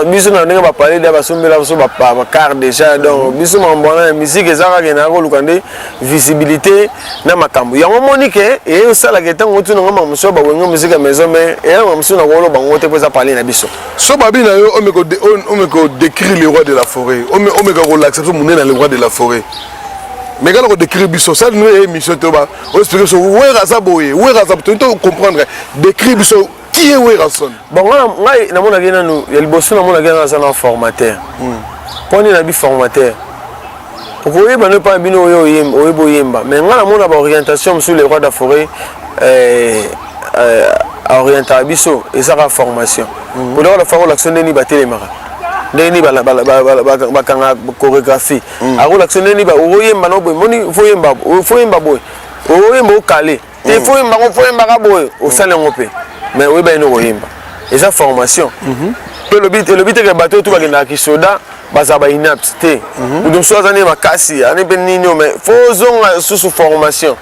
biso na ndenge bapale deya, basombela biso bacar déjà. Donc biso makambo wana ya musique eza kaka na koluka nde visibilité na makambo yango. Moni ke eye osalaka ntango otunanga makambo mosusu, bawenge musique ya maison, mais eya makambo mosusu na koloba bango te, mpo eza pale na biso. So babi na yo omeka kodécrire le roi de la forêt, omeka kolakisa biso monene na le roi de la forêt, mais kala kodécrire biso, sali no émission te, oexplique biso Wera aza boye, Wera aza to comprendre, décrire biso qui est Werrason. Bon, ngai namonaki nanu ya liboso, namonaki nanu aza na formateur. Mpo nini nabi formateur? Okoyeba no epai bino oyo oyeba oyemba, mais ngai namona baorientation mosusu le roi de la forêt aorientaka biso, ezaka formation. Po le roi de la forêt olakisa ndeni batelemaka, ndenge nini bakanga chorégraphie, akolakisa ndenge nini okoyemba no boye. Moni, fo yemba boye, okoyemba okale te, fo yemba ngo, fo yembaka boye, osala yango mpe, mais oyeba yino koyemba, eza formation. Mpe elobi teke bato oyo to bakendaka kisoda bazala bainapte te. Moto mosusu aza nde makasi ane mpe nini, mais fo ozonga susu formation.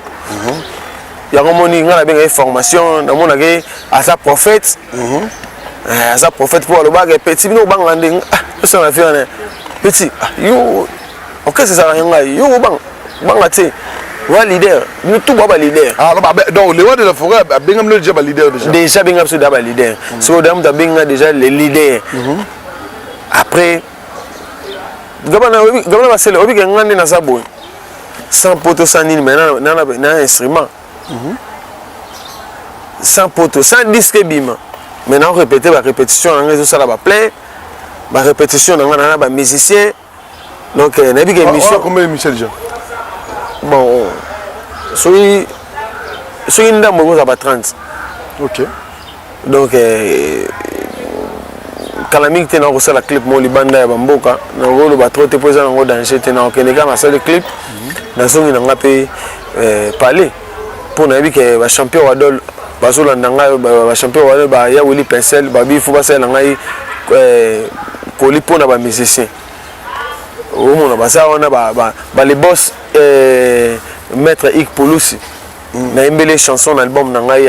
Yango moni ngai nabengaki formation. Namonaki aza prophète, aza prophète mpo alobaka: "Petit, bino obanga nde osala fi wana. Petit, yo orchestre ezalaka ngai, yo obanga banga te, wa leader, bino tout ba baleader." Ah, donc le roi de la forêt abengami bino déjà baleader déjà? Déjà abenga biso déjà baleader. Soki oda moto abenga déjà les leaders, après gabana basele obike nga nde naza boye, sans poto, sans nini, mais na instrument, sans poto, sans disque ebima, mais na répété, barépétition na nga ezosala baplein, barépétition na nga na bamusicien. Donc nayebi ke émission Combien d'émissions déjà? Bon, soki ndambo ekozala ba 30. Donc kala mingi te nakosala clip moko libanda ya bamboka. Nakoloba trop te mpo eza nango danger te. Nakokende kaka, nasali clip, nazongi na nga mpe palais, mpo nayebi ke bachampion wadol bazolanda ngai. Bachampion wadol baya, Willi Pincel babi fo basalela ngai koli mpona bamusicien. Omona baza wana bale boss, maître Ik Polusi, nayembeli chanson na album na ngai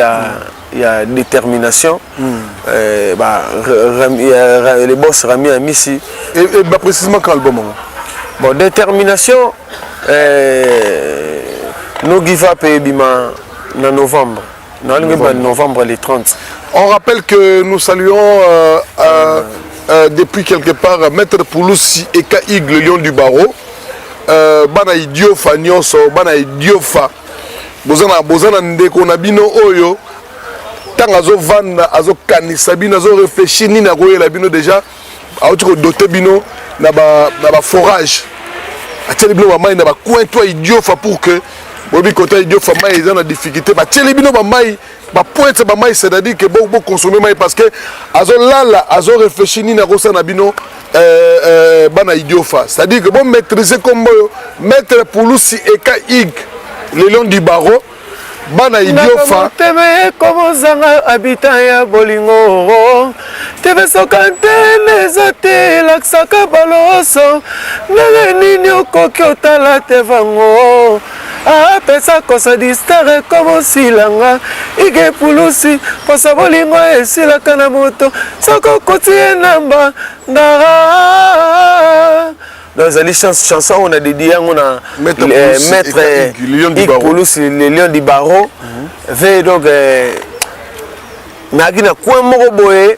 ya détermination, ba, les boss Rami Amisi. Et bah, précisément quand album yango? Bon, détermination, no give up ebima na novembre, nalingi ba novembre le 30. On rappelle que nous saluons depuis quelque part Maître Pouloussi Eka Igle, Lion du Barreau, bana idiofa nyonso, bana idiofa. Boza boza na ndeko na bino oyo ntango azovanda azokanisa bino, azoréfléchir nini akoyela bino. Déjà auti kodoter bino na baforage, atieli bino bamai na bacoin to Idiofa, pour que boyebi kota Idiofa mai eza na difficulté. Batieli bino bamai, bapointe bamai, c'est-à-dire que boconsommer mai, parce que azolala, azoréfléchir nini akosala na bino bana Idiofa. C'est-à-dire que bomaîtrise kombo oyo, Maître Pulusi Eka Ig, le lion du barreau, bana Idiofa. Motema ekomozanga habitant ya bolingo. Tebe soka ntene eza te, elakisaka baloso. Ndenge nini okoki otala te vango apesa kosa distar ekomosilanga ige Pulusi mposa bolingo esilaka na moto soki okoti ye namba ndara. Donc ezali chanson oyo na dédie yango na Maître Maître Ig Pulusi, le lion du barreau ve. Donc nayaki na coin moko boye,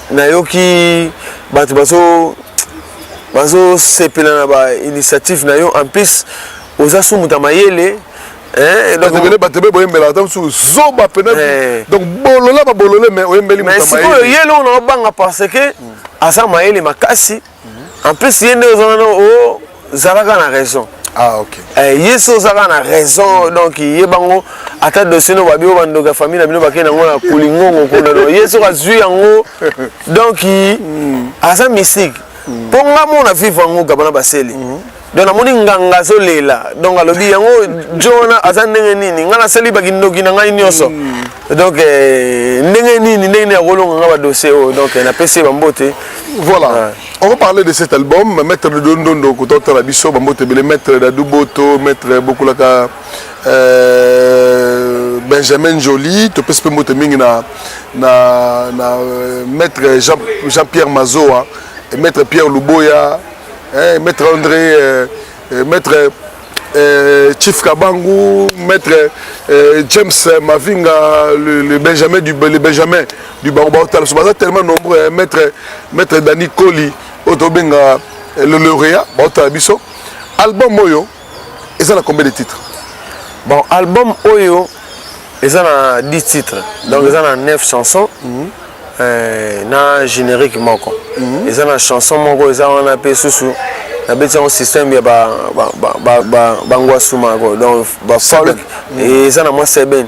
nayoki bato bazosepela na bainitiative na yo. En plus oza su moto ya mayele. Bato ebe boyembelaka ata mosusu zoba pena, donc bolola babolole, mais oyembeli. Mais sikoyo ye eloko na obanga, parce que aza mayele makasi. En plus ye nde oza wana, ozalaka na raison. Ah, ok. Ye so ozalaka na raison, donc ye bango ata dossier no babi oyo bandoki ya famille na bino bakei nango na kolingongo kuna. Donc ye soki azwi yango, donc aza mystique. Mpo nga mona vivre yango, Gabana Basele. Donc namoni nganga azolela, donc alobi yango jo wana aza ndenge nini? Ngai nasali bakindoki na ngai nyonso, donc ndenge nini akolonga nga badossier oyo? Donc napesi ye bambote. Voilà. Ouais. On va parler de cet album, Maître de Dondondo, Kotota la biso, Bambote Bele, Maître Dadou Boto, Maître Bokulaka, Benjamin Joly, Topes Mbote Mingi na Maître Jean-Pierre Mazoa, et Maître Pierre Luboya, hein, Maître André, Maître Chief Kabangu, Maître James Mavinga, le Benjamin du Baroba, baza tellement nombreux, hein, Maître Dani Koli, otobenga le lauréat, baotala biso. Album oyo, eza na combien de titres? Bon, album oyo eza na 10 titres, donc eza na 9 chansons na générique moko. Eza na chanson moko eza wana mpe susu nabeti yango système ya bangwasuma, donc bafolk. Eza na mwa seben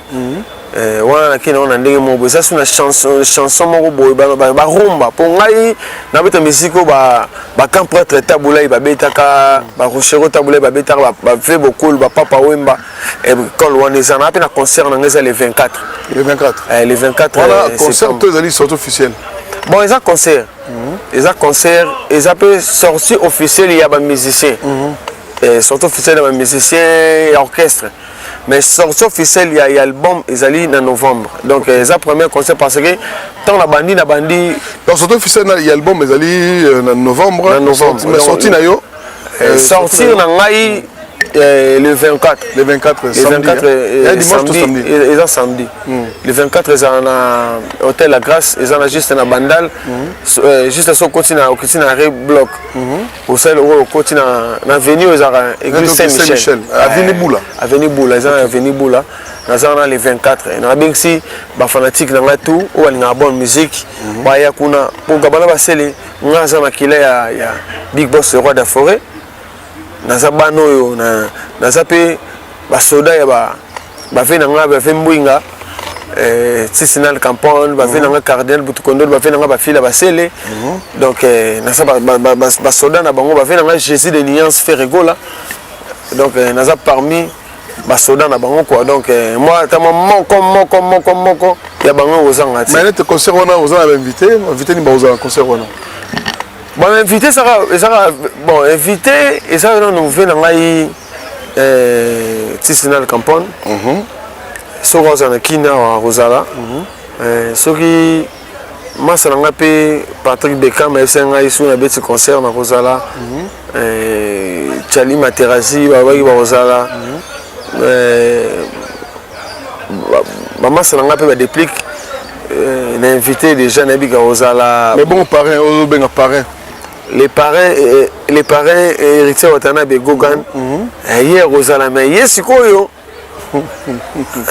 wana nakei nango na ndenge moko boye. Eza su na chanson moko boye barumba, mpo ngai nabeta misiki oyo bacamp prêtre Tabulai babetaka, barochero Tabulai babetaka, bave bokulu, bapapa Wemba, ekole wana. Eza na mpe na concert na ngai, eza le 24. Le 24. Le 24. Voilà, concert to ezali sortie officielle? Bon, eza concert, eza concert, eza mpe sortie officielle ya bamusicien, sortie officielle ya bamusicien, ya orchestre. Mais sortie officielle ya album ezali na novembre. Donc eza premier concert, parce que ntango na bandi Donc sortie officielle ya album ezali na novembre? Na novembre. Mais sortie na yo? Sortir na ngai le 24. Le 24. Le samedi, 24. Hein? Dimanche to samedi? Eza samedi. Le 24 ezala na hôtel La Grâce, eza na juste na Bandal, juste so okoti na okiti na re bloc, osali oyo okoti na avenue oyo ezalaka église Saint Michel. Avenue Bula. Avenue Bula, eza na avenue Bula. Naza wana le 24. Nabengisi bafanatique na ngai tout oyo balingaka bonne musique, baya kuna, mpo Gabana Basele ngai aza makila ya Big Boss, le roi de la forêt. Naza bana oyo, naza mpe basoda ya bave na ngai, bave Mbwinga, Tisinal Campone, bave na ngai Cardinal Butukondolo, bave na ngai Bafila Basele. Donc naza basoda na bango, bave na ngai Jésus de Nuance Ferregola. Donc naza parmi basoda na bango quoi. Donc moi ata mwa moko moko moko moko ya bango kozanga ti. Mais nete concert wana oza na bainvité, invité nini bakozala na concert wana? Bon, invité ezaka, bon, invité eza nano ve na ngai Tisinal Campone. Soki ozala na kini awa akozala. Soki masa na ngai mpe Patrick Bekam ayebisaki ngai soki nabeti concert nakozala. Chali Materasi babaki bakozala. Bamasa na ngai mpe badeplique na invité déjà nayebi ka kozala. Mais bon, parrain, ozobenga parrain? Les parrains, les parrains, Héritier Watanabe Gogan, ye akozala. Mais ye sikoyo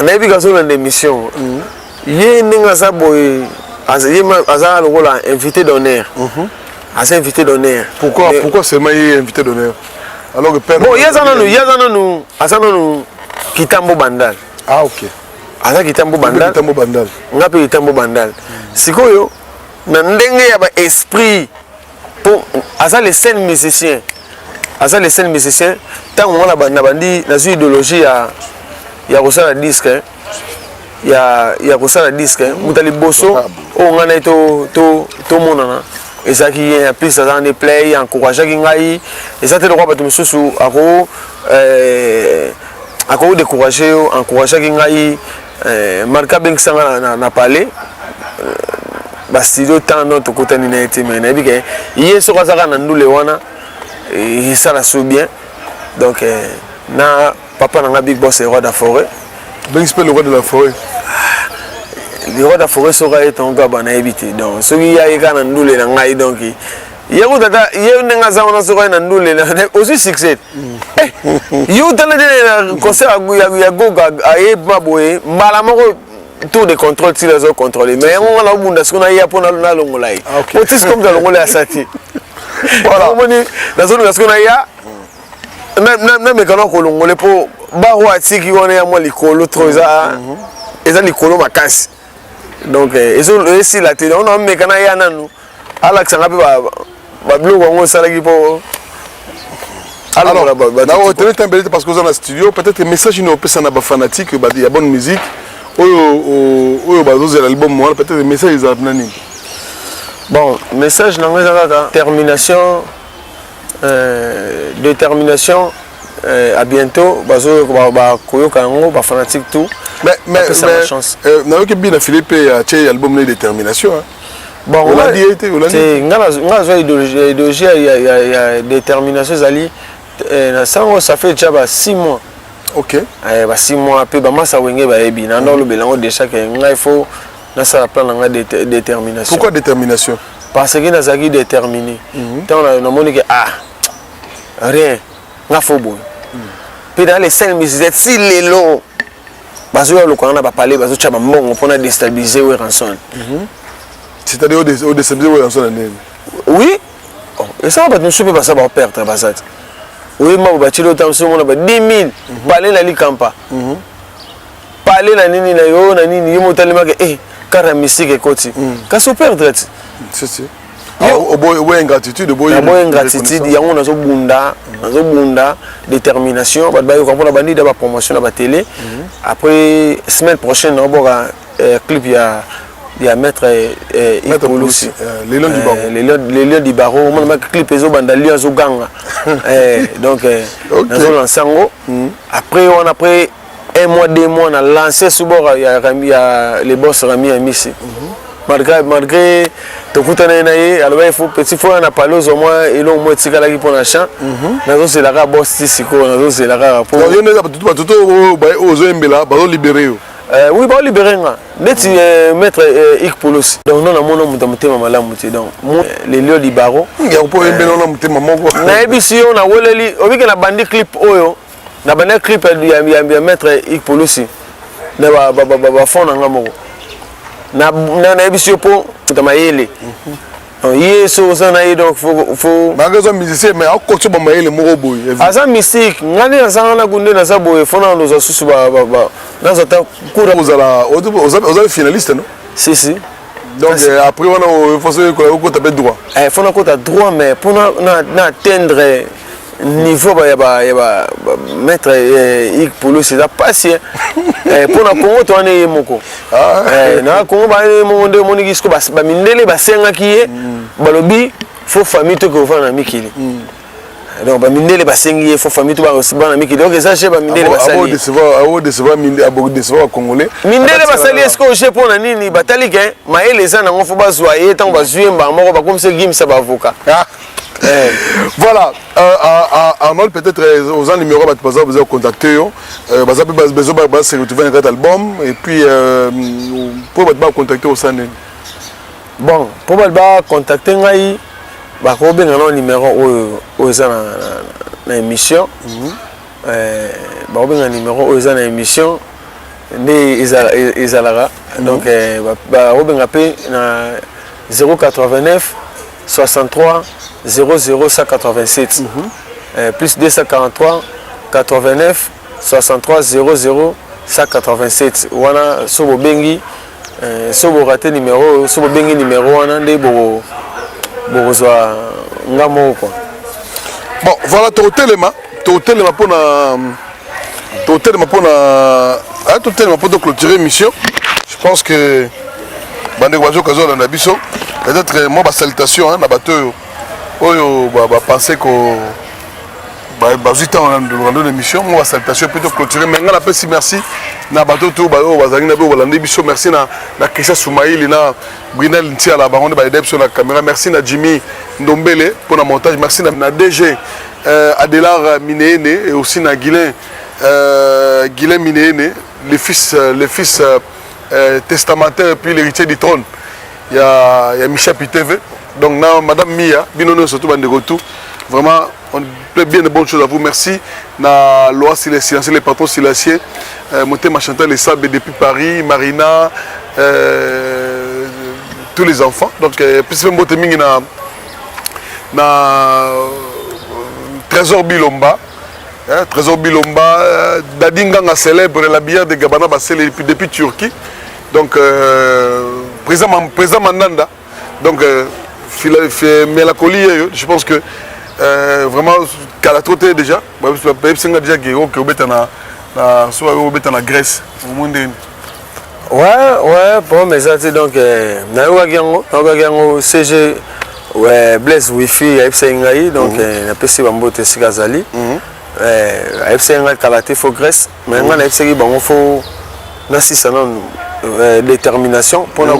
Nayebi kazolanda émission. Ye ndenge aza boye, ye aza lokola invité d'honneur. Aza invité d'honneur. Pourquoi? Pourquoi seulement ye invité d'honneur alors que père? Bon, ye aza nanu, aza nanu Kitambo Bandal. Ah, ok. Aza Kitambo Bandal. Kitambo Bandal. Nga mpe Kitambo Bandal. Sikoyo na ndenge ya baesprit, mpo aza le seul musicien, aza le seul musicien. Ntango nga na bandi, nazwi idéologie ya kosala disque, ya kosala disque, moto ya liboso oyo ngai na ye tomonana ezalaki ye. En plus aza nde play, encourageaki ngai. Eza te lokwa bato mosusu ako décourage yo. Encourageaki ngai marka, abengisa nga na palais, bastudio. Ntango no tokutani na ye te, mais nayebi ke ye soki aza kaka na ndule wana, esala so bien. Donc na papa na nga, big boss, roi de la forêt. Bengisi mpe le roi de la forêt? Le roi de la forêt, soki aye tongo kaka, nayebi te. Donc soki ye aye kaka na ndule na ngai, donc ye kutata ye ndenge aza wana, soki aye na ndule, ozwi succès. Ye utala te na concert ya Goga, ayeba boye mbala moko tour de contrôle, tila azocontrôle. Mais yango nga naobunda sikoyo, nayeya mpo nalongola ye otisi comme alongola ya sa te. Omoni, nazolinga sikoyo naya nameka na kolongola, mpo baro atiki wana ya mwa likolo trop, eza likolo makasi. Donc esila te. Donc nameka naya nanu alakisanga mpe babiloko yango esalaki mpo. Alors, tenez mbele te parce que oza na studio. Peut-être message nini opesa na bafanatique ya bonne musique oyo bazozela album wana? Peut-être message ezala mpena nini? Bon, message nango eza kaka termination, détermination. À bientôt, bakoyoka yango, bafanatique tout. Mais nayoki bina Philippe atie album na détermination, hein. Bon, olandi ye te? Olandi? Nga nazwa idéologie ya détermination, ezali na sango, ça fait déjà ba 6 mois. Ba 6 mois mpe bamasa Wenge bayebi na ndo olobela yango déjà ke ngai faut nasala plan na ngai, détermination. Pourquoi détermination? Parce que nazalaki déterminé. Ntango namoni ke ah, rien, nga faut boye mpe dans les cinq musiciens ti lelo bazoya lokanga na bapale, bazotya bambongo mpona déstabiliser Werrason. C'est-à-dire odéstabiliser Werrason na ndenge? Oui, esala bato mosusu mpe baza baoperdre, baza te. Oyeba batili ota mosusu, omona ba 10 000 pale na likampa, pale na nini na yo na nini, yo motalemaka e kare ya mystique ekoti, kasi operdre ti. Si si, oboya ingratitude. Naboya ingratitude. Yango nazobunda, nazobunda détermination. Bato bayoka mpona bandida bapromotion na batélé. Après, semaine prochaine naoboka clip ya maître Ikolusi. Les Lions du Barreau. Les Lions du Barreau, omona maki clip ezobanda, lion azoganga. Donc nazolancer yango. Après wana, après un mois, 2 mois, na lancé subor ya les boss Rami Amisi. Malgré tokutana na ye, alobaki faut petit, faut na pale ozwa mwa eloko moko etikalaki mpo na champ. Nazozela kaka boss ti sikoyo, nazozela kaka po yo nde bato to oyo ozoyembela bazolibere yo. Oui, baolibere nga neti maître Ik Polos. Donc no namona moto ya motema malamu te. Donc les Lions du Barreau. Yango mpo oyembela wana motema moko. Nayebisi yo, naweleli obike na bandi clip oyo, na bandi clip ya maître Ik Polosi na bafond na nga moko. Nayebisi yo mpo moto mayele ye so oza na ye, donc faut Malgré aza musicien, mais akoti bamayele moko boye. Aza mystique. Nga nde nazanga na nde naza boye, faut na nozwa susu, nazwa ta cours. Ozala oza finaliste, non? Si si. Donc après wana faut okota mpe droit? Faut nakota droit, mais mpo na atteindre niveau ya ba maître Ik Pulus eza pasi mpo na Congo to wana ye moko, na Congo bana ye moko nde omoniki siko bamindele basengaki ye, balobi faut famille toke ovanda na mikili. Donc bamindele basengi ye faut famille to bana mikili. Donc eza je bamindele basali bacongolais. Mindele basali ye sikoyo je mpo na nini? Batali ke mayele eza nango, faut bazwa ye. Ntango bazwi ye mbala moko, bakomisa gimisa baavocat. Voilà, Arnold, peut-être aux numéro bato baza besoin contacter yo, baza mpe besoin ba se retrouver na kati album, et puis mpo bato bacontacter osala ndeni? Bon, mpo bato bacontacte ngai, bakobenga na numéro oyo eza na émission. Bakobenga numéro oyo eza na émission nde ezalaka. Donc bakobenga mpe na 089 63 00 187, plus 243 89 63 00 187. Wana so bobengi, so borater numéro oyo, so bobengi numéro wana nde bokozwa nga moko quoi. Bon, voilà, tokotelema mpona tokotelema mpona totelema mpo toclôturer émission. Je pense que bandeko bazoka azolanda biso, peut-être mwa basalutation na bato oyo bapense ko bazwi ntango na émission, mwa basalutation mpe toclôturer. Mais ngai napesi merci na bato to oyo bazalaki na biso, balandi biso. Merci na Christian Soumaili, na Brinel Ntiala, bango nde baaider biso na caméra. Merci na Jimmy Ndombele mpona montage. Merci na DG Adelar Mineene et aussi na Guilain Mineene, le fils testamentaire et puis l'héritier du trône ya Michel Pitv. Donc na madame Mia, bino nyonso, surtout bandeko tout, vraiment on plaît bien de bonnes choses à vous. Merci na Loi Silencieux, les patrons silencieux, Motema Chantal Esabe depuis Paris, Marina, tous les enfants. Donc puis mbote mingi na Trésor Bilomba, hein, Trésor Bilomba, Dadi Nganga célèbre la bière de Gabana Bassele depuis Turquie. Donc président Mandanda. Donc mélancolie, je pense que vraiment kala trop te déjà. Bayebisi nga déjà ke oke obeta na so obeta na Grèce au moins ndeni. Ouais, bon, mais ça te. Donc nayokaki yango CG, ouais, Blaise Wifi ayebisaki ngai. Donc napesi bambote esika azali. Ayebisaki ngai kala te faut Grèce, mais ngai nayebisaki bango faut nasisa nanu détermination mpona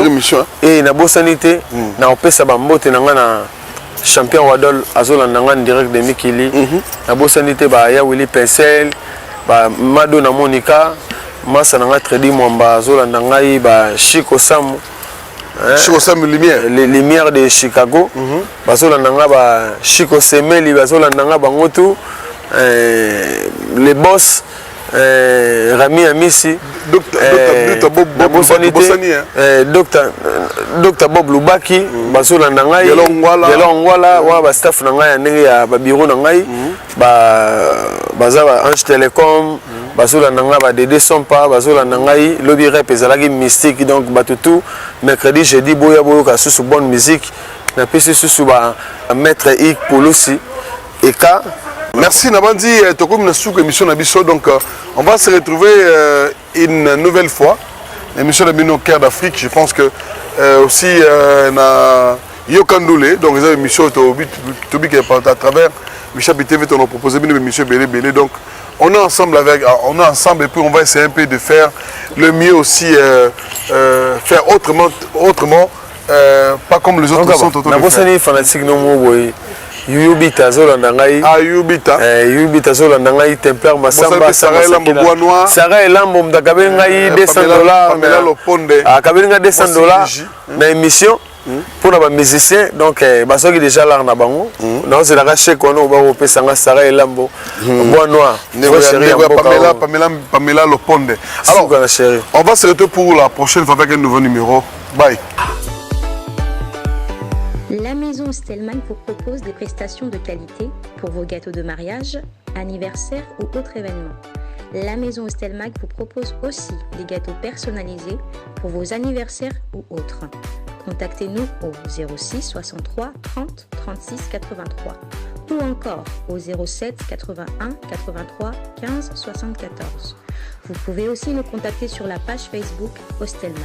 émission. E nabosani te na kopesa bambote na ngai na champion Wadol, azolanda ngai direct de mikili. Nabosani te baya Willi Pincel, bamado na Monica, masa na ngai Tredi Mwamba azolanda ngai, ba Chiko Samu. Chico Samu Lumière. Les Lumière de Chicago bazolanda nga, ba Chico Semeli bazolanda nga, bango tu, les boss, Rami Amisi. Nabosani te Dr Bob Lubaki bazolanda ngai, Gelo Ngwala wana, bastaff na ngai ya ndenge ya babiro na ngai, baza ba Ange Telecom bazolanda ngai, badede Sompa bazolanda ngai. Lobi rep ezalaki mystique. Donc bato tout, mercredi, jeudi, boya boyoka susu bonne musique. Napesi susu ba maître Ik Polusi eka. Merci Nabandi, tokomi na suka émission na biso. Donc on va se retrouver une nouvelle fois, l'émission de bino Cœur d'Afrique. Je pense que aussi na Yokandule, donc les émissions tobi tobi à travers Michel TV, on a proposé une émission belé belé. Donc on est ensemble et puis on va essayer un peu de faire le mieux aussi, faire autrement, pas comme les autres sont en train de faire. Nabosani fanatique no mo boye, Yuyu Bita azolanda ngai. Ah, Yuyu Bita. Yuyu Bita azolanda ngai, Templer Masamba. Sarah Elambo Bois Noir. Sarah Elambo moto akabeli ngai 200 $. Pamela Loponde. Akabeli ngai 200 $ na émission mpona bamusicien. Donc bazwaki déjà l'art na bango, naozelaka chèque wana oyo bakopesanga. Sarah Elambo Bois Noir. Pamela, Pamela, Pamela Loponde. Alors on va se retrouver pour la prochaine fois avec un nouveau numéro. Bye. La maison Stellman vous propose des prestations de qualité pour vos gâteaux de mariage, anniversaire ou autres événements. La maison Stelmag vous propose aussi des gâteaux personnalisés pour vos anniversaires ou autres. Contactez-nous au 06 63 30 36 83 ou encore au 07 81 83 15 74. Vous pouvez aussi nous contacter sur la page Facebook Ostelmac.